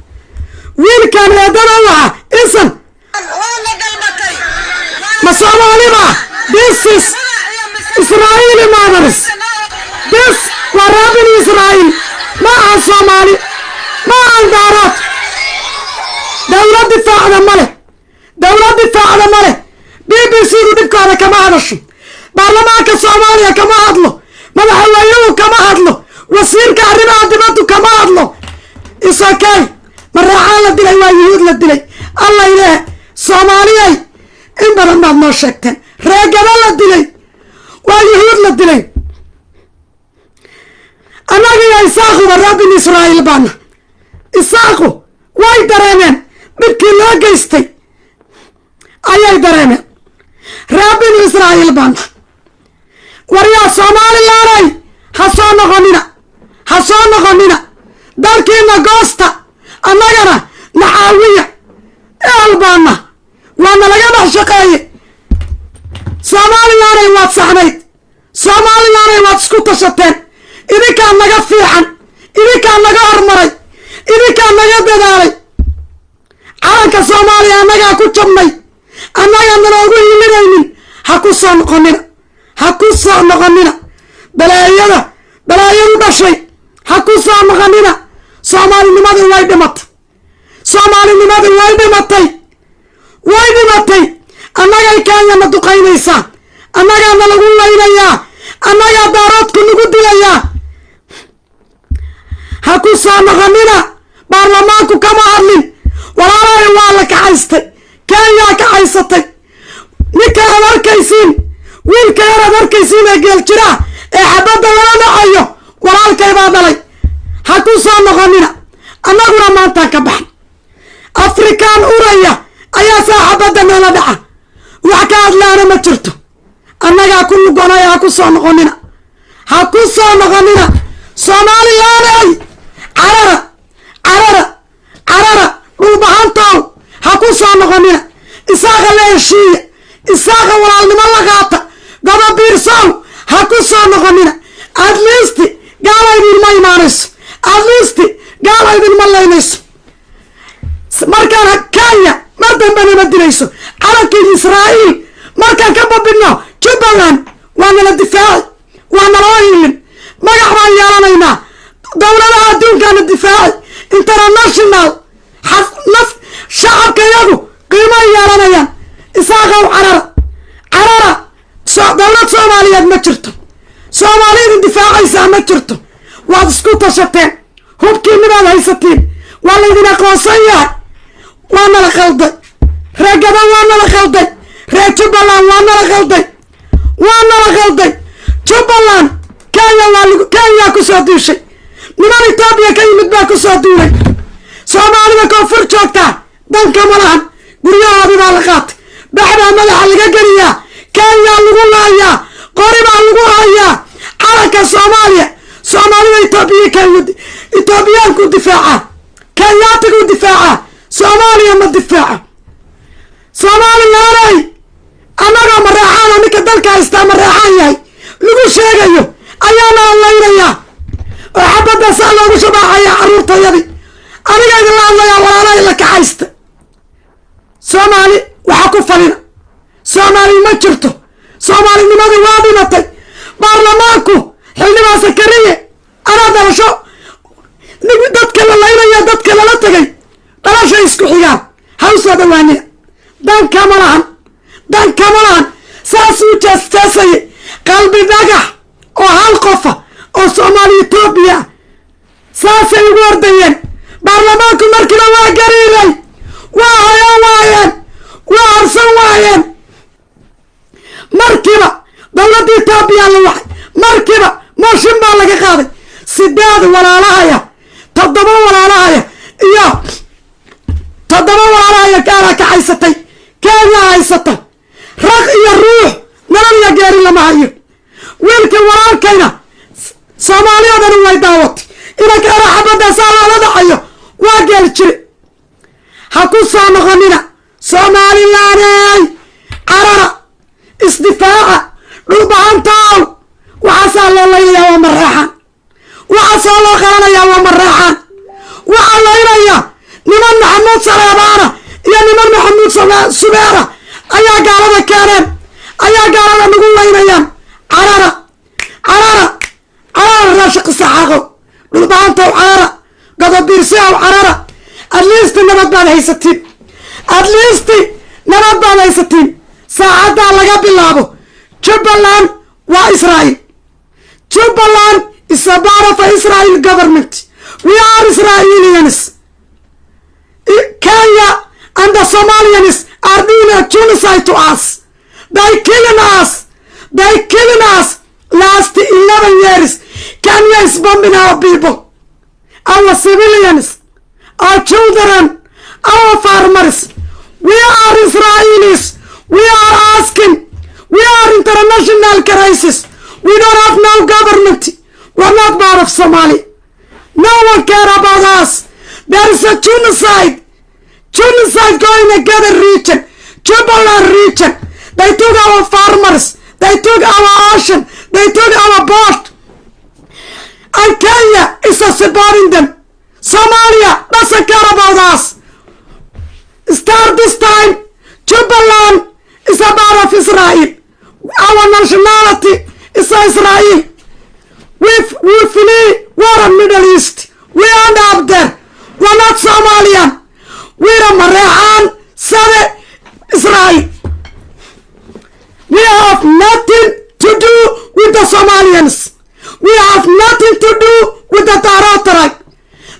Difaacda ma leh, dowlad difaacda ma leh. BBC du dhibkooda kama hadasho, baarlamaanka Soomaaliya kama hadlo, madaxweynuhu kama hadlo, wasiirka arrimaha dibaddu kama hadlo. Isokay Mareexaan la dilay waa Yuhuud la dilay. Alla ilaah, Soomaaliyay, in badan baad noo sheegteen. Reegaba la dilay waa Yuhuud la dilay. Annagiyo Isaaquba reer Bin Israa'iil baana. Isaaqu way dareemeen dhibkii loo geystay ayay dareemeen. Reer Binu Israa'iil baana. Waryaa Somalilanay, ha soo noqonina, ha soo noqonina. Dalkiina goosta, annagana naxaawiya. Ehel baana, waana laga dhex shaqeeye. Somalilanay, waad saxnayd. Somalilanay, waad isku tashateen. Idinkaa naga fiican, idinkaa naga hormaray, idinkaa naga dadaalay. Calanka Soomaaliya annagaa ku jabnay, annagaa naloogu hilinaynin. Ha ku soo noqonina, ha ku soo noqonina. Balaayada balaayadu dhashay, ha ku soo noqonina. Soomaalinimadii way dhimatay, Soomaalinimadii way dhimatay, way dhimatay. Annagay Kenyana duqaynaysaa, annagaana lagu laynayaa, annagaa Daaroodku nagu dilayaa. Ha ku soo noqonina. Baarlamaanku kama hadlin. Walaalahay, waa la kaxaystay, Kenyaa kaxaysatay. Ninka aad arkaysiin, wiilka yar aad arkaysiin ee geel jiraha ee xabadda lala dhacayo, walaalkay baa dhalay. Ha ku soo noqonina. Annaguna maantaan ka baxan. Afrikaan uraya ayaa saa xabadda noola dhaca, wax ka hadlaana ma jirto. Annagaa ku lugonaya. Ha ku soo noqonina, ha ku soo noqonina. Somalilanay, carara, carara, carara. Dhulbahantow, ha ku soo noqonina. Isaaqa la heshiiya, Isaaqa walaalnimo la qaata. Godobiirsow, ha ku soo noqonina. At least gaala idinma imaanayso, at least gaala idinma laynayso. Markaan Kenya mar dambena ma dilayso. Calankii Israa'iil markaan ka babidno Jubbaland, waa nala difaaci, waa naloo hiilin, magac baan yeelanaynaa, dowladaha adduunkaana difaaci, international naf shacabka iyagu qiimay yeelanayaan. Isaaqow, carara, carara. Dowlad Soomaaliyeed ma jirto, Soomaaliyadu difaacaysaa ma jirto. Waad isku tashateen, hubkiinibaad haysatiin, waa laydin aqoonsan yahay. Waa nala khalday. Reer Gada waa nala khalday, reer Jubbaland waa nala khalday, waa nala khalday. Jubbaland Kenya waa Kenya kusoo duushay, niman Etoobiya ka yimid baa kusoo duulay. Soomaalida koonfur joogtaa danka ma lahan. Guryahoodii baa la qaatay, baxbaa madaxa laga geliyaa, Kenya lagu laayaa, qori baa lagu hayaa. Calanka Soomaaliya Soomaalida Etoobiya Kenya Etoobiyaanku difaaca, Kenyaatigu difaaca, Soomaaliya ma difaaca. Somalilanay, annagoo Mareexaana, ninka dalka haystaa Mareexaan yahay lagu sheegayo, ayaa nala laynayaa oo xabadda saa loogu shabaacaya carruurtayadii. Aniga idinla hadlayaa, walaalahay la kaxaysta. Soomaali waxaa ku falina, Soomaali ma jirto, Soomaalinimadii waa dhimatay. Baarlamaanku, xildhibaan Sakariye, anaa dhalasho dadka la laynaya, dadka lala tegay dhalashay isku xigaan. Ha u soo dhawaanina, dan kama lahan, dan kama lahan. Saasuu jeesjeesayay Qalbi Dhagax oo hal qofa oo Soomaali Etoobiya ah. Saasay ugu ordayeen. Baarlamaanku markiiba waa gariiray, waa hayaan waayeen, waa harsan waayeen. Markiiba dowladda Etoobiya la waxay, markiiba mooshin baa laga qaaday. Sideed walaalahaya, toddoba walaalahaya iyo toddoba walaalahaya gaalaa ka haysatay, Kenya haysata. Raq iyo ruux, nolol iyo geeri lama hayo. Wiilkii walaalkayna Soomaaliya dhani way daawatay. Inankaana xabadaasaa loola dhacayo, waa geel jiri. Ha ku soo noqonina. Somalilaney, carara, isdifaaca. Dhulbahantow, waxaasaa loo laynayaa waa Mareexaan, waxaasaa loo qalanayaa waa Mareexaan. Waxaa laynaya niman Maxamuud Saleebaana iyo niman Maxamuud Subeera ayaa gaalada keeneen, ayaa gaalada nagu laynayaan. Carara, carara, carara. Raashiqisaxaaqow, Dhulbahantow, carara. Godobiirsiaw, carara. At least nabad baad haysatiin. At least nabad baad haysatiin. Saacaddaa laga bilaabo, Jubbaland waa Israel. Jubbaland is a part of Israel government. We are Israelians. Kenya and the Somalians are doing a genocide to us. They killing us. They killing us. Last 11 years, Kenya is bombing our people, our civilians, our children, our farmers. We are Israelis. We are asking. We are international crisis. We don't have no government. We're not part of Somalia. No one care about us. There is a genocide. Genocide going against the region. Jubaland region. They took our farmers. They took our ocean. They took our port. And Kenya is supporting them. Somalia doesn't care about us. Start this time, Jubaland is a part of Israel. Our nationality is Israel. We flee war in Middle East. We end up there. We're not Somalian. We're a Marehan, Sade, Israel. We have nothing to do with the Somalians. We have nothing to do with the Darod tribe.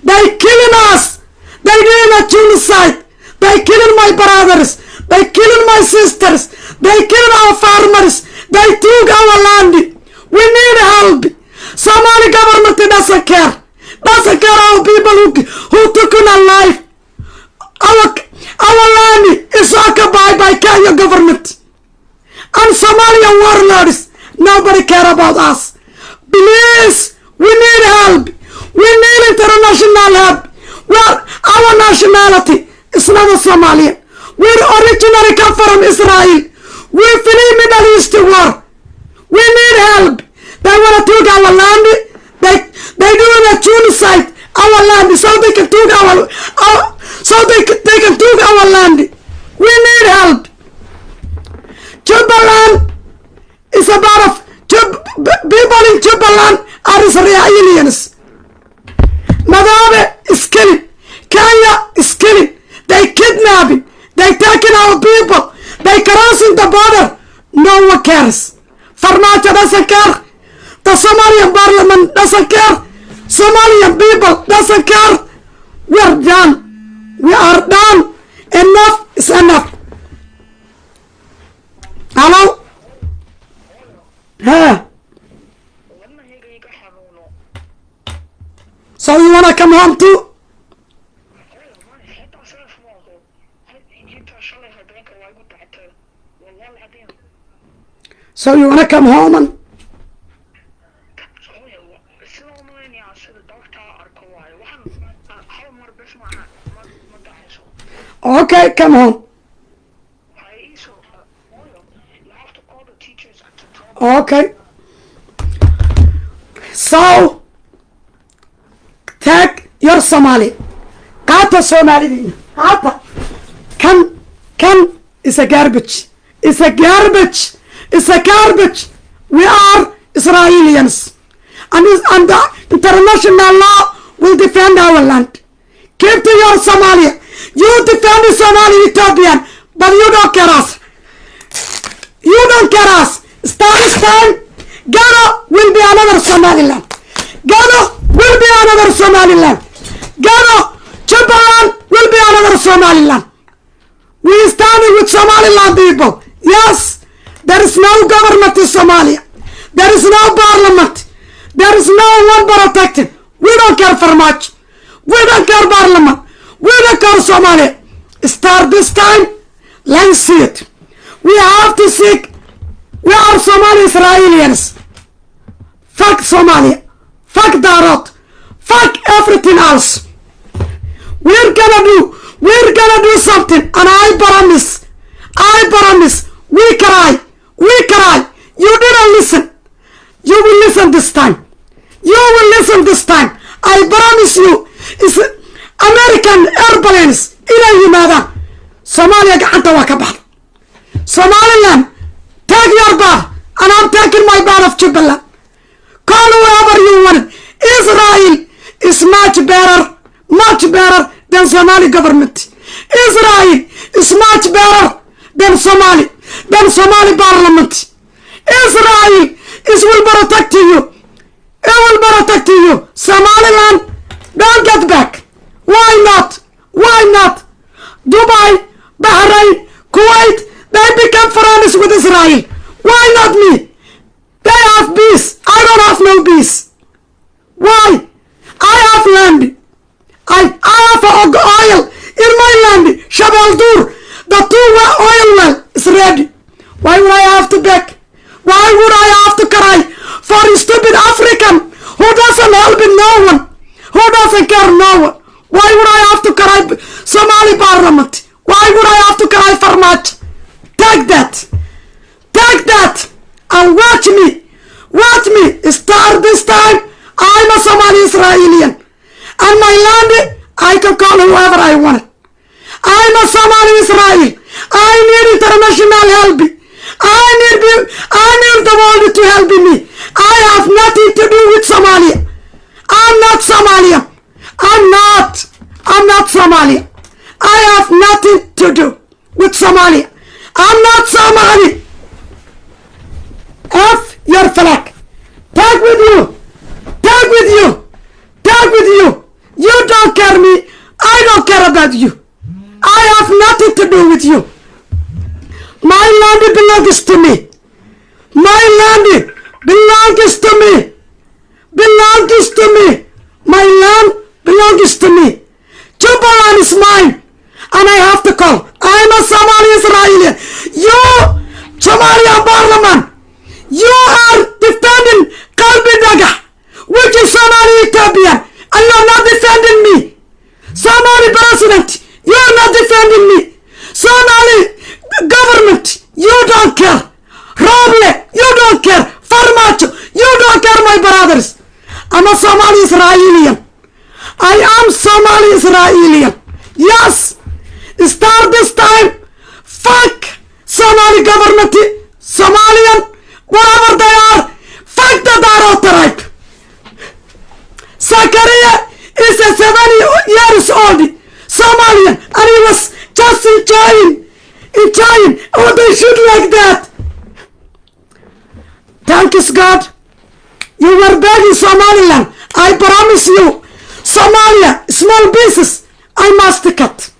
They killing us. They doing a genocide. They killing my brothers. They killing my sisters. They killing our farmers. They took our land. We need help. Somali government doesn't care. Doesn't care our people who took in our life. Our land is occupied by Kenya government and Somalian warlords. Nobody care about us. Please, we need help. We need international help. We are, our nationality is not a Somalian. We originally come from Israel. We flee Middle East war. We need help. They want to take our land. They doing a genocide our land so they can take our so they can take our land. We need help. Jubaland is a part of people in Jubaland are Israelis. Madobe is killing. Kenya is killing. They kidnapping. They taking our people. They crossing the border. No one cares. Farmaajo doesn't care. The Somalian parliament doesn't care. Somalian people doesn't care. We are done. We are done. Enough is enough. Hello? Huh? Wadnahayga iga xanuuno. So you wanna come home too? Xitaa saas ma aho, xitaa shalay habeenka waa igu dhactay, wallahi alcadiim. So you wanna come home and Hooyo, sida u malaynayaa sida doctor arko waayo, waxaan hal mar bes maaha, ma dhacayso. Okay, come home. Waxay iisoo, hooyo, you have to call the teachers to tell them. Okay. So take your Somali. Qaata Soomaalidina. Qaata. Kan is a garbage. It's a garbage. It's a garbage. We are Israelians. And the international law will defend our land. Keep to your Somalia. You defend the Somali Ethiopian, but you don't care us. You don't care us. Start this time. Gedo will be another Somaliland. Gedo will be another Somaliland. Gedo, Jubaland will be another Somaliland. We standing with Somaliland people. Yes, there is no government in Somalia. There is no parliament. There is no one protecting. We don't care for much. We don't care parliament. We don't care Somalia. Start this time. Let's see it. We have to seek. We are Somali Israelians. Fuck Somalia. Fuck Darod. Fuck everything else. We're gonna do something, and I promise. I promise. We cry. We cry. You didn't listen. You will listen this time. You will listen this time. I promise you. It's American airplanes inay yimaadaan. Soomaaliya gacanta waa ka baxda. Somaliland, take your bar, and I'm taking my bar of Jubaland. Call whoever you want. Israel is much better, much better than Somali government. Israel is much better than Somali parliament. Israel is will protect you. It will protect you. Somaliland don't get back. Why not? Why not? Dubai, Bahrain, Kuwait, they become friends with Israel. Why not me? They have peace. I don't have no peace. Why? I have land. I have oil in my land. Shabel Dur. The two oil well is ready. Why would I have to beg? Why would I have to cry for a stupid African who doesn't help no one, who doesn't care no one? Why would I have to cry Somali parliament? Why would I have to cry Farmaajo? Take that. Take that and watch me. Watch me. Start this time. I'm a Somali Israelian. And my land, I can call whoever I want. I'm a Somali Israel. I need international help. I need the world to help me. I have nothing to do with Somalia. I'm not Somalian. I'm not. I'm not Somalia. I have nothing to do with Somalia. I'm not Somali. F your flag. Take with you. Take with you. Take with you. You don't care me. I don't care about you. I have nothing to do with you. My land belongs to me. My land belongs to me. Belongs to me. My land belongs to me. Jubaland is mine. And I have to call. I'm a Somali Israeli. You, Somalia Parliament, you are defending Qalbi Dhagax, which is Somali Ethiopian, and you're not defending me. Somali president, you are not defending me. Somali government, you don't care. Roble, you don't care. Farmaajo, you don't care, my brothers. I'm a Somali Israelian. I am Somali Israelian. Yes. Start this time. Fuck Somali government, Somalian, whatever they are. Fuck the Daro tribe. Zakaria is a 70 years old Somalian, and he was just enjoying. Oh, they shoot like that. Thank you, God. You were begging Somaliland. I promise you, Somalia, small pieces, I must cut.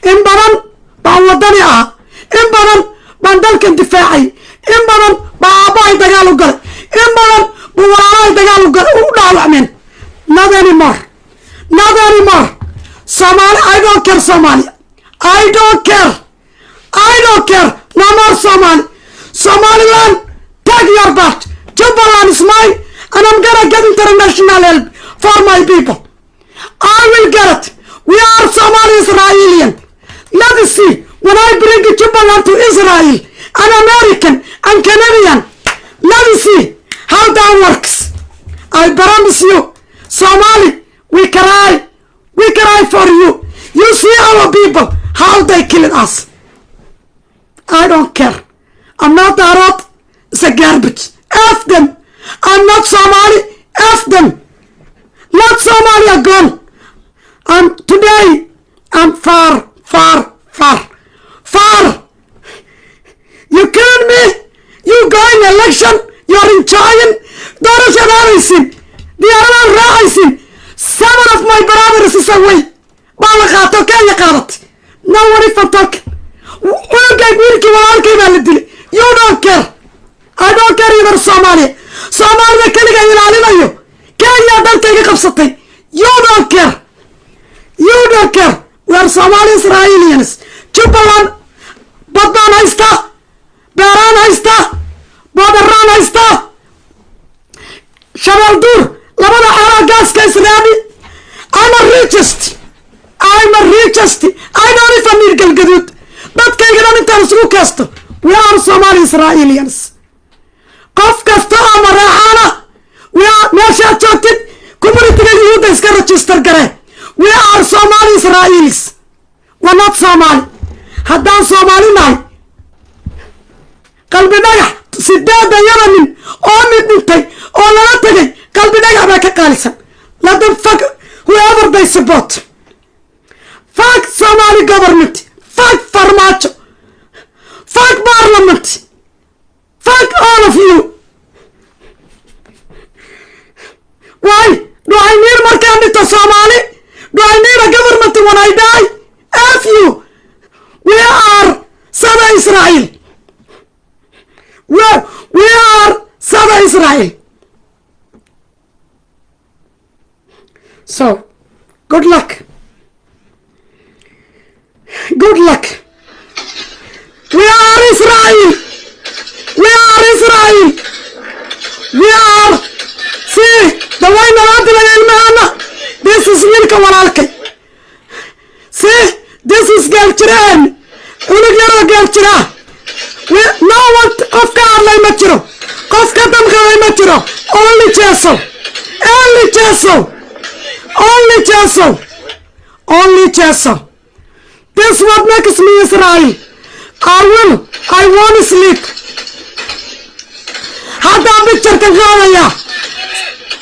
In badan baan wadani ahaa, in badan baan dalkan difaacay, in badan baa aabbahay dagaal u galay, in badan buu walaalahay dagaal u galay u dhaawacmeen. Not anymore, not anymore. Somali, I don't care. Somalia, I don't care. I don't care. No more Somali. Somaliland, take your part. Jubaland is mine, and I'm gonna get international help for my people. I will get it. We are Somali Israelian. Let us see. When I bring Jubaland to Israel, an American and Canadian, let us see how that works. I promise you, Somali, we cry. We cry for you. You see our people, how they killed us. I don't care. I'm not Arab. It's a garbage. F them. I'm not Somali. F them. Not Somalia gone. I'm today. I'm far, far, far, far. You kidding me? You go in election. You're enjoying. Doorashaad aadaysin. Diyaaradaad raacaysin. Seven of my brothers is away. Baa la qaato, Kenya qaadat. No one even talk. Cunugay wiilkii walaalkay baa la dilay. You don't care. I don't care either. Soomaaliya, Soomaalida keliga ilaalinayo. Kenya dalkayga qabsatay. You don't care. You don't care. We are Somali Israelians. Jubbaland bad baan haystaa, beeraan haystaa, boodaraan haystaa, Shabeel Duur labada xeelaa gaaska is ready. I'm a richest. I'm a richest. I don't even need Galgaduud. Dadkayga dhan intaan isugu keesto. We are Somali Israelians. Qof kasta oo Mareexaana, we are, meeshaad joogtid communityga Yuhuudda iska register garee. We are Somali Israelis. We're not Somali. Haddaan Soomaali nahay, Qalbi Dhagax sideedan yada nin oo mid dhintay oo lala tegay, Qalbi Dhagax baa ka qaalisan. Let them fuck whoever they support. Fuck Somali government. Fuck. Israel. So good luck, good luck. We are Israel. We are Israel. We are. See the way naloo dilay ilmahana. This is wiilka walaalkay. See, this is geeljireen, cunug yaroo geeljiraa. No one, qof ka hadlay ma jiro, qof ka damqaday ma jiro. Only Jeso, only Jeso, only Jeso, only Jeso. This what makes me Israel. I will, I won't sleep. Haddaan picture-kan qaadayaa,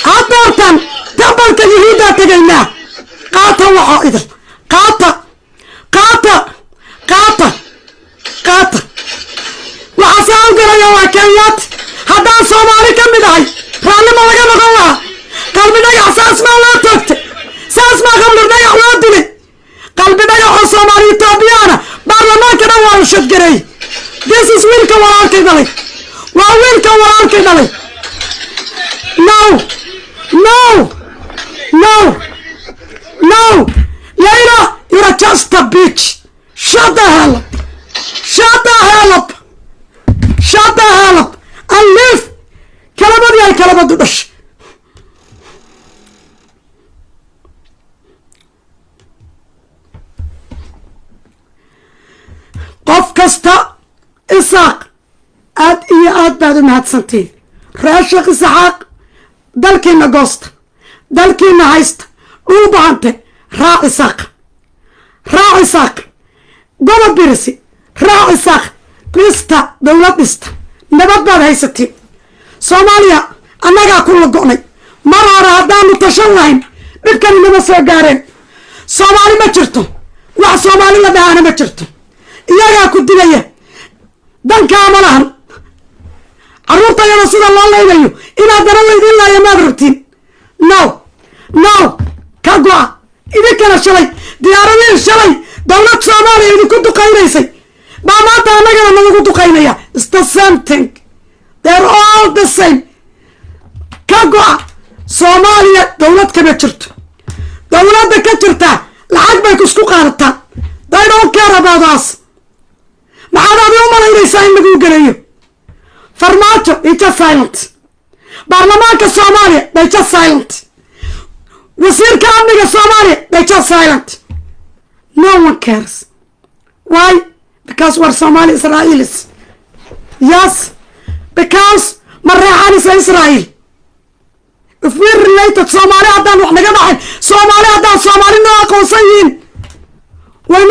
haddeertan temple-ka Yuhuuddaa tegaynaa. Qaata waxoo idin qaata, qaata, qaata, qaata. Waxaa saa u galaya waa Kenyaati. Haddaan Soomaali ka mid ahay, raallima laga noqon lahaa? Qalbi Dhagax saas maa loo toogtay? Saas maa Qalbi Dhagax loo dilay? Qalbi Dhagax oo Soomaali Etoobiyaana baarlamaanka dhan waa la shadgareeyey. This is wiilka walaalkay dhalay, waa wiilka walaalkay dhalay. No, no, no, no. Layla, you're just a bitch. Shut the hell up, shut the hell up, shut the hell up and live. Kalabad yahay, kalabadu dhash. Qof kasta, Isaaq, aad iyo aad baad u mahadsantihiin. Reer Sheekh Isaxaaq, dalkiina goosta, dalkiina haysta. Dhulbahante, raac Isaaq, raac Isaaq. Godob Birisi, raac Isaaq. Dhista dowlad, dhista, nabad baad haysatiin. Soomaaliya annagaa ku la go'nay mar hore. Haddaanu tashan lahayn, dhibkani nama soo gaareen. Soomaali ma jirto, wax Soomaali la dhahaana ma jirto. Iyagaa ku dilaya, dankaama lahan. Carruurtayada sida loo laynayo inaad dana laydin laaya maad rabtiin? No, no, ka go'a. Idinkana shalay diyaaradihii shalay dowlad Soomaaliya idinku duqaynaysay baa maanta annagana nalagu duqaynaya. It's the same thing, they're all the same. Ka go'a. Soomaaliya dowlad kama jirto. Dowladda ka jirtaa lacag bay isku qaadataa. They don't care about us. Maxaad adi u malaynaysaa in laguu gelayo? Farmaajo, he just silent. Baarlamaanka Soomaaliya, they just silent. Wasiirka amniga Soomaaliya, they just silent. No one cares. Why? Because we're Somali Israelis. Yes, because Mareexaan is Israel. If we related Soomaali, haddaan wax naga dhaxay Soomaali, haddaan Soomaali noo aqoonsan yihiin, way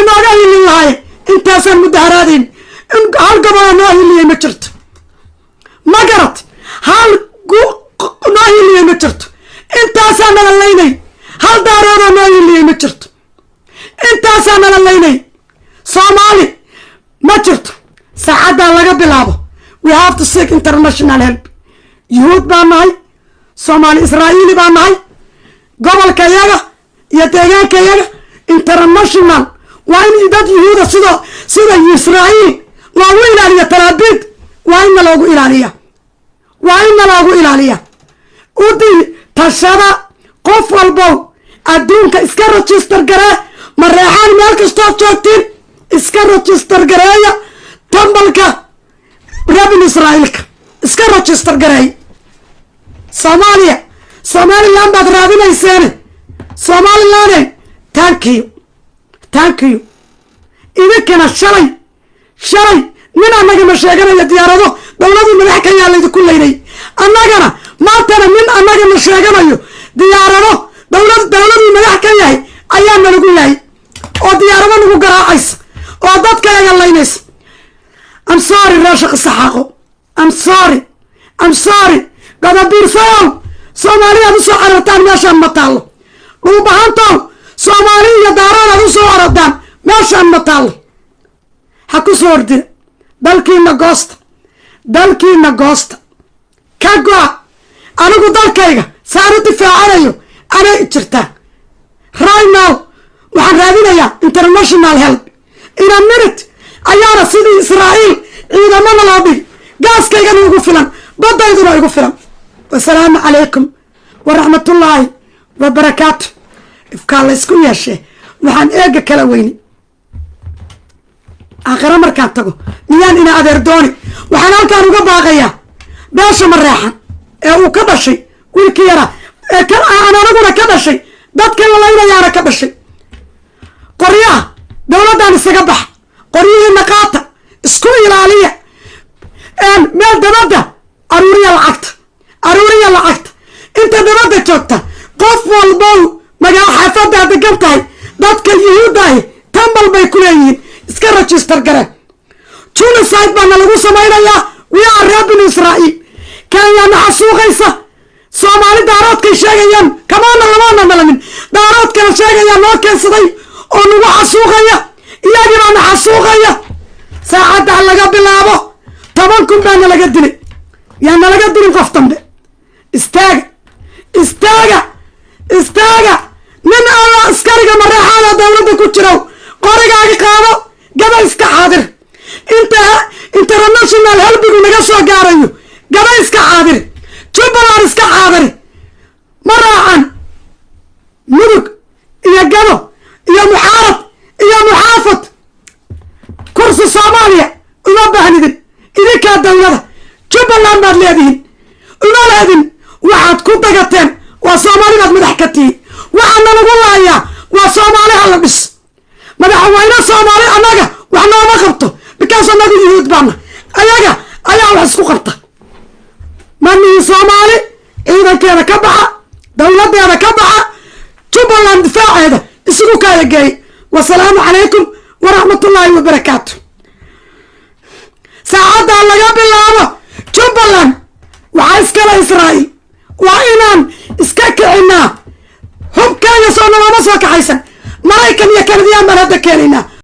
nooga hilin lahaye. Intaasaan mudaharaadayn, in hal gobola noo hiliyey ma jirto. Ma garat? Hal noo hiliyey ma jirto. Intaasaa nala laynay, hal Daaroodoo noo hiliyey ma jirto. Intaasaa nala laynay, Soomaali ma jirto. Saacaddaa laga bilaabo, we have to seek international help. Yuhuud baa nahay, Soomaali Israa'iili baa nahay. Gobolka yaga iyo deegaanka yaga international waa in dad Yuhuuda sida Israa'iil loogu ilaaliyo Talaabiid, waa inna loogu ilaaliya, waa inna loogu ilaaliya. Udi tashada, qof walbow adduunka iska register garee. Mareexaan, meel kastood joogtiin, iska register gareeya. Temple-ka rabin Israa'iilka iska register gareey. Soomaaliya, Somaliland baad raadinayseene. Somaliland, thank you, thank you. Idinkana shalay nin annagama sheeganayo diyaarado dowladu madax ka yaa laydinku laynay. Annagana maantana nin annagama sheeganayo diyaarado dowladuu madax ka yahay ayaa nalagu yahay oo diyaarado nagu garaacaysa oo dadkayaga laynaysa. I'm sorry, reer Sheekh Saxaaqo. I'm sorry, I'm sorry. Gadabiirsayow, Soomaaliyaad usoo carartaan meeshaan ma taallo. Dhulbahantow, Soomaali iyo Daarood aad usoo carartaan meeshaan ma taallo. Ha ku soo ordina. Dalkiina goosta, dalkiina goosta, ka go'a. Anigu dalkayga saan u difaacanayo anay jirtaa. Right now waxaan raadinayaa international help. In a minute ayaana sidii Israa'iil ciidamana loo dhigi, gaaskaygana ugu filan. Badayduna igu filan. Wasalaamu calaykum waraxmatullaahi wabarakaatu. Ifkaa la ysku yeeshee, waxaan eega kala weyni aakhiro markaan tago miyaan ina adeer dooni. Waxaan halkaan uga baaqayaa beesha Mareexan ee uu ka dhashay wiilkii yaraa ee aan anaguna ka dhashay, dadka la laynayaana ka dhashay. Qoryaha dowladdan isaga baxa, qoryihiina qaata, isku ilaaliya meel dabadda. Aruuriya lacagta, aruuriya lacagta inta dabadda joogta. Qof walbow magaa xaafadaa degan tahay, dadka Yuhuuddahi tambal bay ku leeyihiin, iska register gareen. Genocide baana lagu samaynayaa. We are reer binu Israa'iil. Kenya naxa suuqaysa. Soomaali Daaroodkay sheegayaan kamaana lamaana dhalanin. Daaroodkana sheegayaa noo keensaday oo nagu xasuuqaya, iyagii baa na xasuuqaya. Saacadda laga bilaabo 10,000 baa nalaga dilay. Yaa nalaga dilin qof dambe. Istaaga, istaaga, istaaga! Nin alla askariga Mareexaada dowladda ku jiro, qorigaaga qaado, gaba iska xaadir inta international help-igu naga soo gaarayo. Gaba iska xaadir, Jubbaland iska xaadiri. Ma raacan Mudug iyo Gado iyo muxaarad iyo muxaafad. Kursi Soomaaliya uma baahnidin. Idinkaa dowlada Jubbaland baad leedihin, uma leedin. Waxaad ku dagateen waa Soomaalibaad madax ka tihiin. Waxaana lagu laayaa waa Soomaali. Ha la dhis madaxweyne Soomaali. Annaga wax nooma qabto, because annagu Yuhuud baana, ayaga ayaa wax isku qabta. Ma nihin Soomaali. Ciidankeeda ka baxa, dowladeeda ka baxa, Jubbaland difaaceeda isugu kaaya geey. Wasalaamu calaykum waraxmatullaahi wabarakaatu. Saacaddaa laga bilaabo Jubbaland waxaa iskale Israa'iil. Waa inaan iska kicinaa. Hubkaaga soo nalooma soo kaxaysan. Maraykan iyo Kanadiyaan baan hadda keenaynaa.